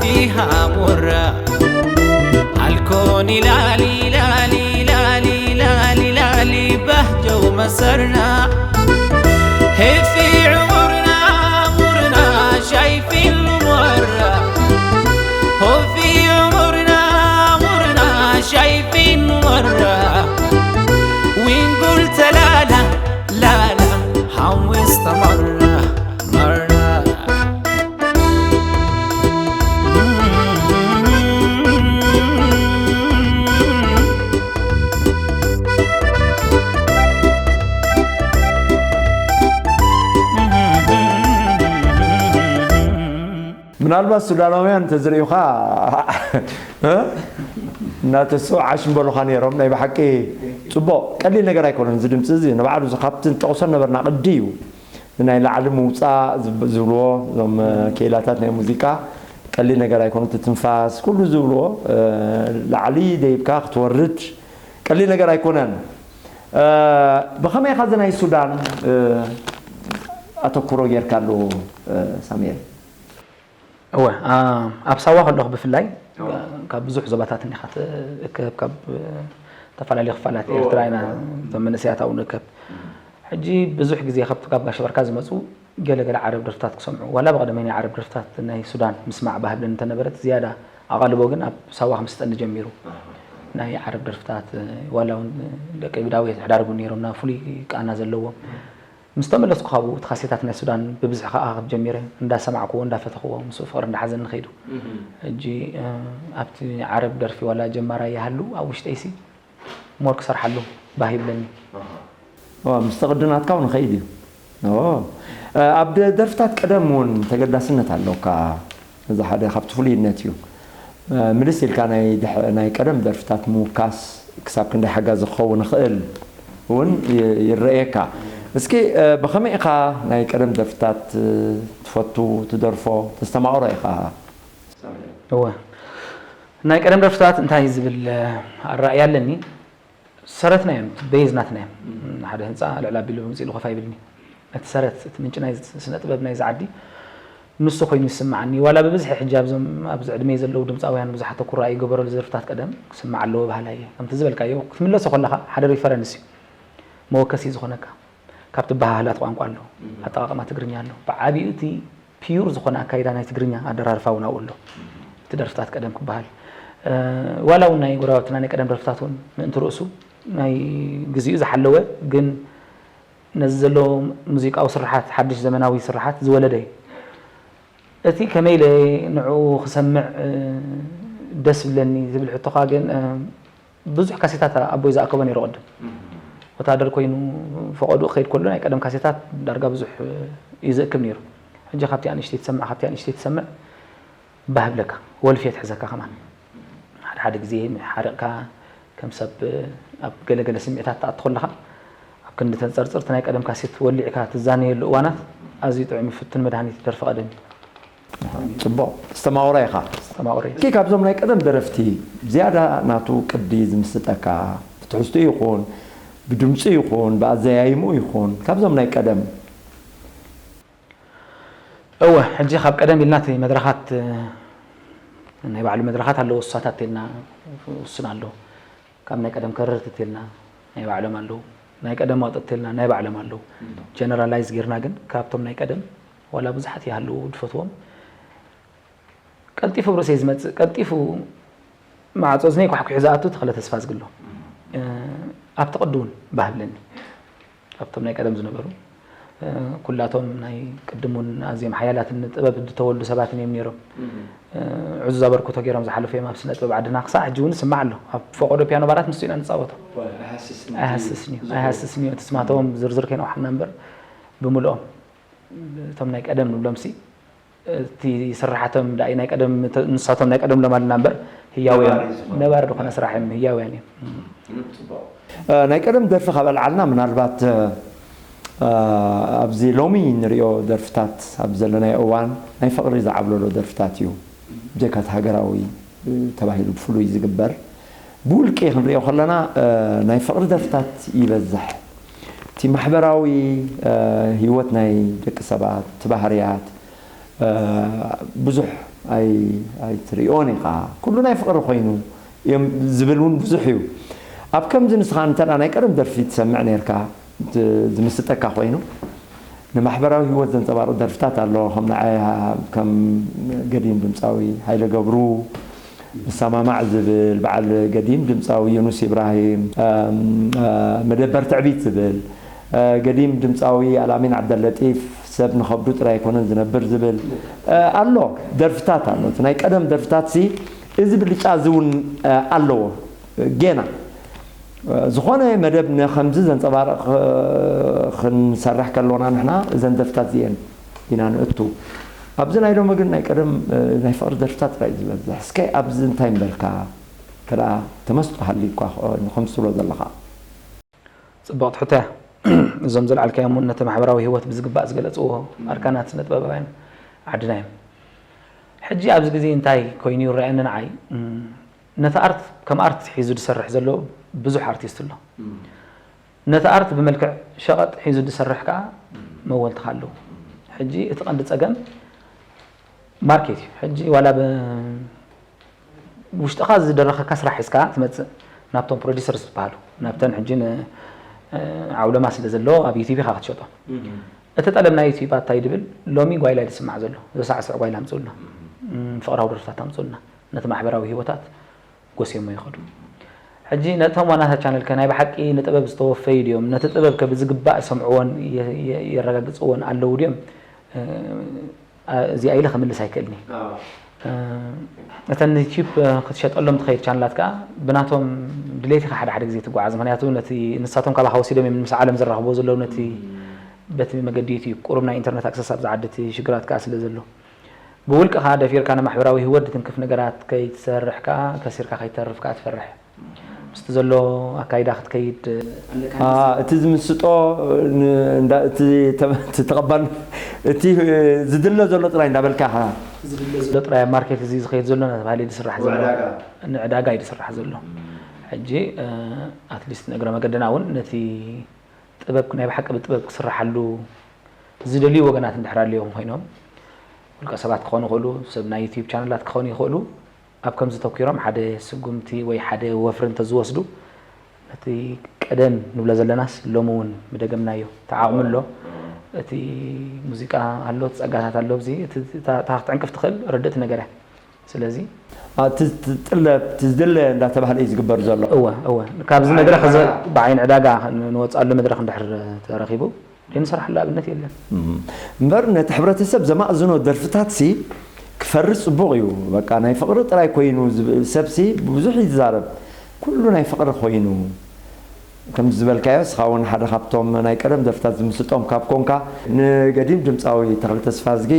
فيها مرة. الكون لالي، لالي، لالي، لالي، لالي، بهجة ومسرنا. هي في عمرنا، عمرنا شايفين له مرة. هو في عمرنا، عمرنا شايفين مرة. وإن قلت لا، لا، لا، لا، هو استمر، مرة. ምናልባት ሱዳናውያን እንተዝርእዩኻ፣ እ? እናተስኡ ዓሽ ምበሉኻ ነይሮም። ናይ ብሓቂ ጽቡቕ፣ ቀሊል ነገር ኣይኮነን። እዚ ድምጺ እዚ ንባዕሉ እዚ ካብቲ ንጠቕሶ ነበርና ቅዲ እዩ። ናይ ላዕሊ ምውጻእ ዝብ-፣ ዝብልዎ፣ እዞም፣ እ፣ ክኢላታት ናይ ሙዚቃ ቀሊል ነገር ኣይኮነን። እቲ ትንፋስ፣ ኩሉ ዝብልዎ፣ እ፣ ላዕሊ ደይብካ ክትወርድ ቀሊል ነገር ኣይኮነን። እ፣ ብኸመይ ኢኻ እዚ ናይ ሱዳን፣ እ፣ ኣተኩሮ ጌርካሉ፣ እ፣ ሳሙኤል? እወ፣ ኣ-፣ ኣብ ሳዋ ከለኹ ብፍላይ፣ እወ። ካብ ብዙሕ ዞባታት እኒኻ ትእከብ፣ ካብ፣ እ፣ ዝተፈላለዩ ክፋላት እወ፣ ኤርትራ ኢና፣ እወ። እቶም መንእሰያት ኣብኡ ንእከብ። እም። ሕጂ ብዙሕ ግዜ ካብቲ ካብ ጋሽ በርካ ዝመጹ ገለ ገለ ዓረብ ደርፍታት ክሰምዑ፣ ዋላ ብቐደመይ ናይ ዓረብ ደርፍታት ናይ ሱዳን ምስማዕ ባህብለን እንተነበረት፣ ዝያዳ ኣቓልቦ ግን ኣብ ሳዋ ክምስጠኒ ጀሚሩ። ኣሃ። ናይ ዓረብ ደርፍታት፣ እ፣ ዋላ እውን ደቂ ብዳዊ የሕዳርጉ ነይሮም፣ ና ፍሉይ ቃና ዘለዎም። ምስ ተመለስኩ ካብኡ እቲ ካሴታት ናይ ሱዳን ብብዝሒ ክኣኻኽብ ጀሚረ። እንዳሰማዕክዎ፣ እንዳፈተኽዎ፣ ምስኡ ፍቕሪ እንዳሓዘኒ ከይዱ። እህ። ሕጂ፣ እ፣ ኣብቲ ዓረብ ደርፊ ዋላ ጀማራይ ይሃሉ፣ ኣብ ውሽጠይሲ ሞር ክሰርሓሉ ባህ ይብለኒ። ኣሃ። ዋ፣ ምስቲ ቅዲ ናትካ እውን ይኸይድ እዩ። ኦ፣ እ፣ ኣብ ደ-፣ ደርፍታት ቀደም እውን ተገዳስነት ኣለካ። እዚ ሓደ ካብቲ ፍሉይነት እዩ። እ፣ ምልስ ኢልካ ናይ ድሕ-፣ ናይ ቀደም ደርፍታት ምውካስ ክሳብ ክንደይ ሓጋዚ ክኸውን ይኽእል እውን ይ-፣ ይረኣየካ። እስኪ፣ እ፣ ብኸመይ ኢኻ ናይ ቀደም ደርፍታት፣ እ፣ ትፈቱ፣ ትደርፎ፣ ተስተማቕሮ ኢኻ? እወ። ናይ ቀደም ደርፍታት እንታይ ዝብል፣ እ፣ ኣረኣእያ ኣለኒ። ሰረትና እዮም፣ እቲ ቤዝ ናትና እዮም። እም። ሓደ ህንጻ ልዕል ኣቢሉ ምጽእ ኢሉ ኮፍ ኣይብልኒ። እቲ ሰረት፣ እቲ ምንጪ ናይ ስነ ጥበብ ናይዚ ዓዲ ንሱ ኮይኑ ይስምዓኒ። ዋላ ብብዝሒ ሕጂ ኣብዞም፣ ኣብዚ ዕድመይ ዘለዉ ድምጻውያን ብዙሓት ተኩራ ኣይገበረሉ ደርፍታት ቀደም ክስማዕ ኣለዎ በሃላይ እየ። ከምቲ ዝበልካዮ፣ ክትምለሶ ከለኻ ሓደ ሪፈረንስ እዩ፣ መወከሲ ዝኾነካ። ካብቲ በሃህላት ቋንቋ ኣሎ፣ እም። ኣጠቓቕማ ትግርኛ ኣሎ። ብዓቢኡ እቲ ፒዩር ዝኾነ ኣካይዳ ናይ ትግርኛ ኣደራርፋ እውን ኣብኡ ኣሎ። እቲ ደርፍታት ቀደም ክበሃል፣ እ፣ ዋላ እውን ናይ ጎረባብትና ናይ ቀደም ደርፍታት እውን ምእንቲ ርእሱ ናይ ግዚኡ ዝሓለወ፣ ግን ነዚ ዘሎ ሙዚቃዊ ስርሓት፣ ሓድሽ ዘመናዊ ስርሓት ዝወለደ እዩ። እቲ ከመይ ኢለ ንዕኡ ክሰምዕ፣ እ፣ ደስ ዝብለኒ ዝብል ሕቶኻ ግን፣ እ፣ ብዙሕ ካሴታት ኣቦይ ዝኣከቦ ነይሩ ቅድም። እህ። ወታደር ኮይኑ ፈቐድኡ ክኸይድ ከሎ ናይ ቀደም ካሴታት ዳርጋ ብዙሕ እዩ ዝእክብ ነይሩ። ሕጂ ካብቲኣ ንእሽተይ ትሰምዕ፣ ካብቲኣ ንእሽተይ ትሰምዕ፣ ባህ ይብለካ፣ ወልፊ እያ ትሕዘካ ከማን። ሓደ ሓደ ግዜ ሓሪቕካ፣ ከም ሰብ ኣብ ገለ ገለ ስምዒታት ትኣቱ ከለኻ፣ ኣብ ክንዲ ተንጸርጽር፣ እቲ ናይ ቀደም ካሴት ወሊዕካ ትዛነየሉ እዋናት ኣዝዩ ጥዑም እዩ፣ ፍቱን መድሃኒት ደርፊ ቀደም እዩ። ጽቡቕ፣ ተስተማቕሮ ኢኻ። ተስተማቕሮ እየ። እስኪ ካብዞም ናይ ቀደም ደረፍቲ ዝያዳ ናቱ ቅዲ ዝምስጠካ፣ ብትሕዝትኡ ይኹን፣ ብድምጺ ይኹን፣ ብኣዘያይምኡ ይኹን፣ ካብዞም ናይ ቀደም? እወ፣ ሕጂ ካብ ቀደም ኢልና እቲ መድረኻት፣ ናይ ባዕሉ መድረኻት ኣለዎ፣ እሳታት ኢልና ውሱን ኣሎ። ካብ ናይ ቀደም ከረርቲ ተልና ናይ ባዕሎም ኣለዉ፣ ናይ ቀደም ዋጥጥ ተልና ናይ ባዕሎም ኣለዉ። እም። ጀነራላይዝ ጌርና ግን ካብቶም ናይ ቀደም ዋላ ብዙሓት ይሃልዉ ድፈትዎም፣ ቀልጢፉ ኣብ ርእሰይ ዝመጽእ፣ ቀልጢፉ ማዕጾ እዝነይ ኳሕኲሑ ዝኣቱ ተኽለ ተስፋዝጊ ኣሎ። እም። እ፣ ኣብቲ ቅዲ እውን ባህ ብለኒ። ካብቶም ናይ ቀደም ዝነበሩ፣ እ፣ ኩላቶም ናይ ቅድም እውን ኣዝዮም ሓያላትን ጥበብ ዝተወልዱ ሰባትን እዮም ነይሮም። እም። እ፣ ዕዙዝ ኣበርክቶ ገይሮም ዝሓለፉ እዮም ኣብ ስነ ጥበብ ዓድና። ክሳዕ ሕጂ እውን ይስማዕ ኣሎ። ኣብ ፈቐዶ ፒያኖ ባራት ንሱ ኢና ንጻወቶ። ዋ፣ ኣይሃስስን እዩ። ኣይሃስስን እዩ። ዝኽሪ። ኣይሃስስን እዩ። እቲ ስማቶም ዝርዝር ከይነውሓና እምበር ብምልኦም እቶም ናይ ቀደም ንብሎምሲ እቲ ስርሓቶም ደኣ ናይ ቀደም ተ-፣ ንሳቶም ናይ ቀደም ሎም ኣለና እምበር ህያው እዮም። ነባሪ ዝኾነ። ነባሪ ዝኾነ ስራሕ እዮም፣ ህያውያን እዮም። እም፣ ጽቡቕ። እ፣ ናይ ቀደም ደርፊ ካብ ኣልዓልና ምናልባት፣ እ፣ እ፣ ኣብዚ ሎሚ ንሪኦ ደርፍታት ኣብ ዘለናዮ እዋን ናይ ፍቕሪ ዝዓብለሎ ደርፍታት እዩ። ብጀካ እቲ ሃገራዊ፣ እ፣ ተባሂሉ ብፍሉይ ዝግበር ብውልቂ ክንሪኦ ከለና፣ እ፣ ናይ ፍቕሪ ደርፍታት ይበዝሕ። እቲ ማሕበራዊ፣ እ፣ ህይወት ናይ ደቂ ሰባት፣ እቲ ባህርያት፣ እ፣ ብዙሕ ኣይ-፣ ኣይትሪኦን ኢኻ። ኩሉ ናይ ፍቕሪ ኮይኑ እዮም ዝብል እውን ብዙሕ እዩ። ኣብ ከምዚ ንስኻ እንተ ናይ ቀደም ደርፊ ትሰምዕ ነርካ፣ ት-፣ ዝምስጠካ ኮይኑ፣ ንማሕበራዊ ህይወት ዘንጸባርቕ ደርፍታት ኣሎ። ከም ንዓይ፣ ከም ገዲም ድምጻዊ ሃይለ ገብሩ፣ ንሰማማዕ ዝብል፣ በዓል ገዲም ድምጻዊ ዩኑስ ኢብራሂም፣ እም፣ እ፣ መደበር ትዕቢት ዝብል፣ እ፣ ገዲም ድምጻዊ ኣልኣሚን ዓብደለጢፍ፣ ሰብ ንኸብዱ ጥራይ ኣይኮነን ዝነብር ዝብል፣ እ፣ ኣሎ። ደርፍታት ኣሎ። እቲ ናይ ቀደም ደርፍታት ሲ፣ እዚ ብልጫ እዚ እውን፣ እ፣ ኣለዎ። ጌና፣ እ፣ ዝኾነ መደብ ንኸምዚ ዘንጸባርቕ፣ እ፣ ክንሰርሕ ከሎና ንሕና እዘን ደርፍታት እዚኤን ኢና ንእቱ። ኣብዚ ናይ ሎሚ ግን ናይ ቀደም፣ እ፣ ናይ ፍቕሪ ደርፍታት ጥራይ እዩ ዝበዝሕ። እስከ ኣብዚ እንታይ ምበልካ? ከደኣ ተመስጦ ሃልዩካ፣ እ፣ ንኸምዚ ትብሎ ዘለኻ። ጽብቕቲ ሕቶ እያ። እዞም ዘልዓልካዮም እውን ነቲ ማሕበራዊ ህይወት ብዝግባእ ዝገለጽዎ ኣርካናት ስነ ጥበባውያን ዓድና እዮም። ሕጂ ኣብዚ ግዜ እንታይ ኮይኑ ይረኣየኒ ንዓይ፣ እም፣ ነቲ ኣርት ከም ኣርት ሒዙ ዝሰርሕ ዘሎ ብዙሕ ኣርቲስት ኣሎ። ነቲ ኣርት ብመልክዕ ሸቐጥ ሒዙ ዝሰርሕ ከኣ መወልትኻ ኣለዎ። ሕጂ እቲ ቀንዲ ጸገም ማርኬት እዩ። ሕጂ ዋላ ብ-፣ ውሽጥኻ ዝደረኸካ ስራሕ ሒዝካ ትመጽእ ናብቶም ፕሮዲሰርስ ዝበሃሉ፣ ናብተን ሕጂ ን-፣ እ፣ ዓውለማ ስለ ዘሎ ኣብ ዩቲዩብ ኢኻ ክትሸጦ። እቲ ጠለብ ናይ ዩቲዩብ ኣታይ ድብል ሎሚ ጓይላ እዩ ዝስማዕ ዘሎ፣ ዘሳዕስዕ ጓይላ ኣምጽኡልና፣ እም፣ ፍቕራዊ ደርፍታት ኣምጽኡልና፣ ነቲ ማሕበራዊ ህይወታት ጎስዮሞ ይኸዱ። ሕጂ ነቶም ዋናታት ቻነል ከ ናይ ብሓቂ ንጥበብ ዝተወፈዩ ድዮም? ነቲ ጥበብ ከ ብዝግባእ ይሰምዕዎን የ-፣ የ-፣ የረጋግጽዎን ኣለዉ ድዮም? እ፣ እ፣ እዚኣ ኢለ ክምልስ ኣይክእልኒ። ኣዎ። እ፣ እተን ዩቲዩብ፣ እ፣ ክትሸጠሎም ትኸይድ ቻነላት ከኣ ብናቶም ድሌት ኢኻ ሓደ ሓደ ግዜ ትጓዓዝ። ምኽንያቱ ነቲ ንሳቶም ካባኻ ወሲዶም እዮም ምስ ዓለም ዘራኽብዎ ዘለዉ ነቲ እም። በቲ መገዲ ዩቲዩብ። ቁሩብ ናይ ኢንተርነት ኣክሰስ ኣብዛ ዓዲ እቲ ሽግራት ከኣ ስለ ዘሎ። ብውልቅኻ ደፊርካ ንማሕበራዊ ህይወት ድትንክፍ ነገራት ከይትሰርሕ ከኣ ከሲርካ ከይትተርፍ ከኣ ትፈርሕ። ምስቲ ዘሎ ኣካይዳ ክትከይድ ኣለካ አ፣ ይመስል። እቲ ዝምስጦ ን-፣ እንዳ-፣ እቲ ተ-፣ እቲ ተቐባል-፣ እቲ፣ እ፣ ዝድለ ዘሎ ጥራይ እንዳበልካ ኢኻ። ዝድለ ዘሎ ጥራይ ኣብ ማርኬት እዚ ዝኸይድ ዘሎ እናተባህለ እዩ ዝስራሕ ዘሎ። ንዕዳጋ። ንዕዳጋ እዩ ዝስራሕ ዘሎ። ሕጂ፣ እ፣ ኣትሊስት ንእግረ መገድና እውን ነቲ ጥበብ ናይ ብሓቂ ብጥበብ ክስርሓሉ ዝደልዩ ወገናት እንድሕር ኣለዎም ኮይኖም፣ ውልቀ ሰባት ክኾኑ ይኽእሉ፣ ሰብ ናይ ዩቲዩብ ቻነላት ክኾኑ ይኽእሉ፣ ኣብ ከምዚ ተኲሮም ሓደ ስጉምቲ ወይ ሓደ ወፍሪ እንተዝወስዱ፣ ነቲ ቀደም ንብሎ ዘለናስ ሎሚ እውን ምደገምናዮ። እቲ ዓቕሚ ኣሎ፣ እቲ ሙዚቃ ኣሎ፣ እቲ ጸጋታት ኣሎ፣ ኣብዚ እቲ፣ እታ፣ እታ ክትዕንቅፍ ትኽእል ርድእቲ ነገር እያ። ስለዚ አ፣ እቲ፣ እቲ ዝጥለብ፣ እቲ ዝድለ እንዳተባህለ እዩ ዝግበር ዘሎ። እወ፣ እወ። ካብዚ መድረኽ እዚ ብዓይኒ ዕዳጋ ንወፅኣሉ መድረኽ እንድሕር ተረኺቡ፣ ዘይንሰርሓሉ ኣብነት የለን። እም። እምበር ነቲ ሕብረተሰብ ዘማእዝኖ ደርፍታት ሲ ክፈርስ ጽቡቕ እዩ። በቃ ናይ ፍቕሪ ጥራይ ኮይኑ ዝብ-፣ ሰብ ሲ ብዙሕ ይዛረብ። ኩሉ ናይ ፍቕሪ ኮይኑ። ከምዚ ዝበልካዮ፣ እስኻ እውን ሓደ ካብቶም ናይ ቀደም ደርፍታት ዝምስጦም ካብ ኮንካ፣ ንገዲም ድምጻዊ ተኽለ ተስፋዝጊ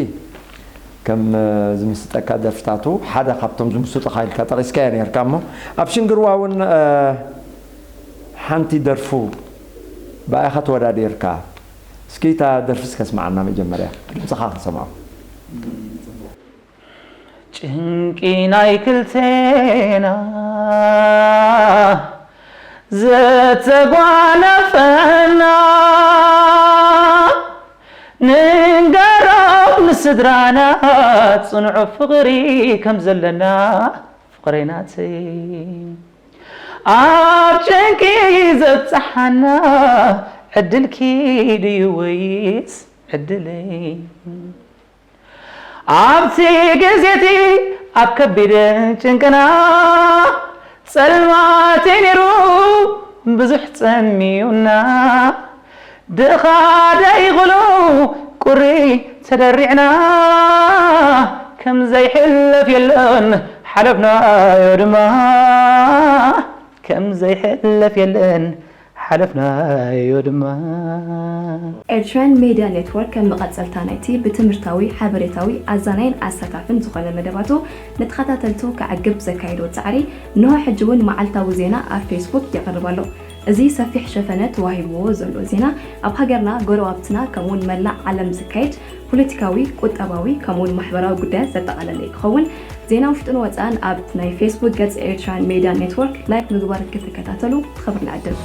ከም ዝምስጠካ ደርፍታቱ ሓደ ካብቶም ዝምስጡኻ ኢልካ ጠቒስካዮ ነርካ። እሞ ኣብ ሽንግርዋ እውን፣ እ፣ ሓንቲ ደርፉ ብኣኻ ተወዳዲርካ። እስኪ እታ ደርፊ እስከ ስምዓና መጀመርያ፣ ድምጽኻ ክንሰምዖ። ጭንቂ ናይ ክልቴና ዘተጓነፈና፣ ንንገሮም ንስድራና ጽኑዕ ፍቕሪ ከም ዘለና። ፍቕረይ ናተይ ኣብ ጭንቂ ዘብጽሓና፣ ዕድልኪ ድዩ ወይስ ዕድለይ? ኣብቲ ግዜቲ ኣብ ከቢድ ጭንቅና፣ ጸልማት ነይሩ ብዙሕ ጸሚዩና፣ ድኻ ደይኽሉ ቁሪ ተደሪዕና፣ ከም ዘይሕለፍ የለን ሓለፍናዮ ድማ፣ ከም ዘይሕለፍ የለን ሓለፍናዮ ድማ። ኤርትራን ሜድያ ኔትወርክ ከም መቐጸልታ ናይቲ ብትምህርታዊ፣ ሓበሬታዊ፣ ኣዛናይን ኣሳታፍን ዝኾነ መደባቱ ንተኸታተልቱ ከዕግብ ዘካየዶ ጻዕሪ፣ እንሆ ሕጂ እውን መዓልታዊ ዜና ኣብ ፌስቡክ የቕርብ ኣሎ። እዚ ሰፊሕ ሸፈነ ተዋሂብዎ ዘሎ ዜና፣ ኣብ ሃገርና፣ ጎረባብትና፣ ከምኡውን መላእ ዓለም ዝካየድ ፖለቲካዊ፣ ቁጠባዊ፣ ከምኡውን ማሕበራዊ ጉዳያት ዘጠቓለለ ክኸውን፣ ዜና ውሽጥን ወፃን ኣብ ናይ ፌስቡክ ገጽ ኤርትራን ሜድያ ኔትወርክ ላይክ ምግባር ክትከታተሉ ብኽብሪ ንዕድም።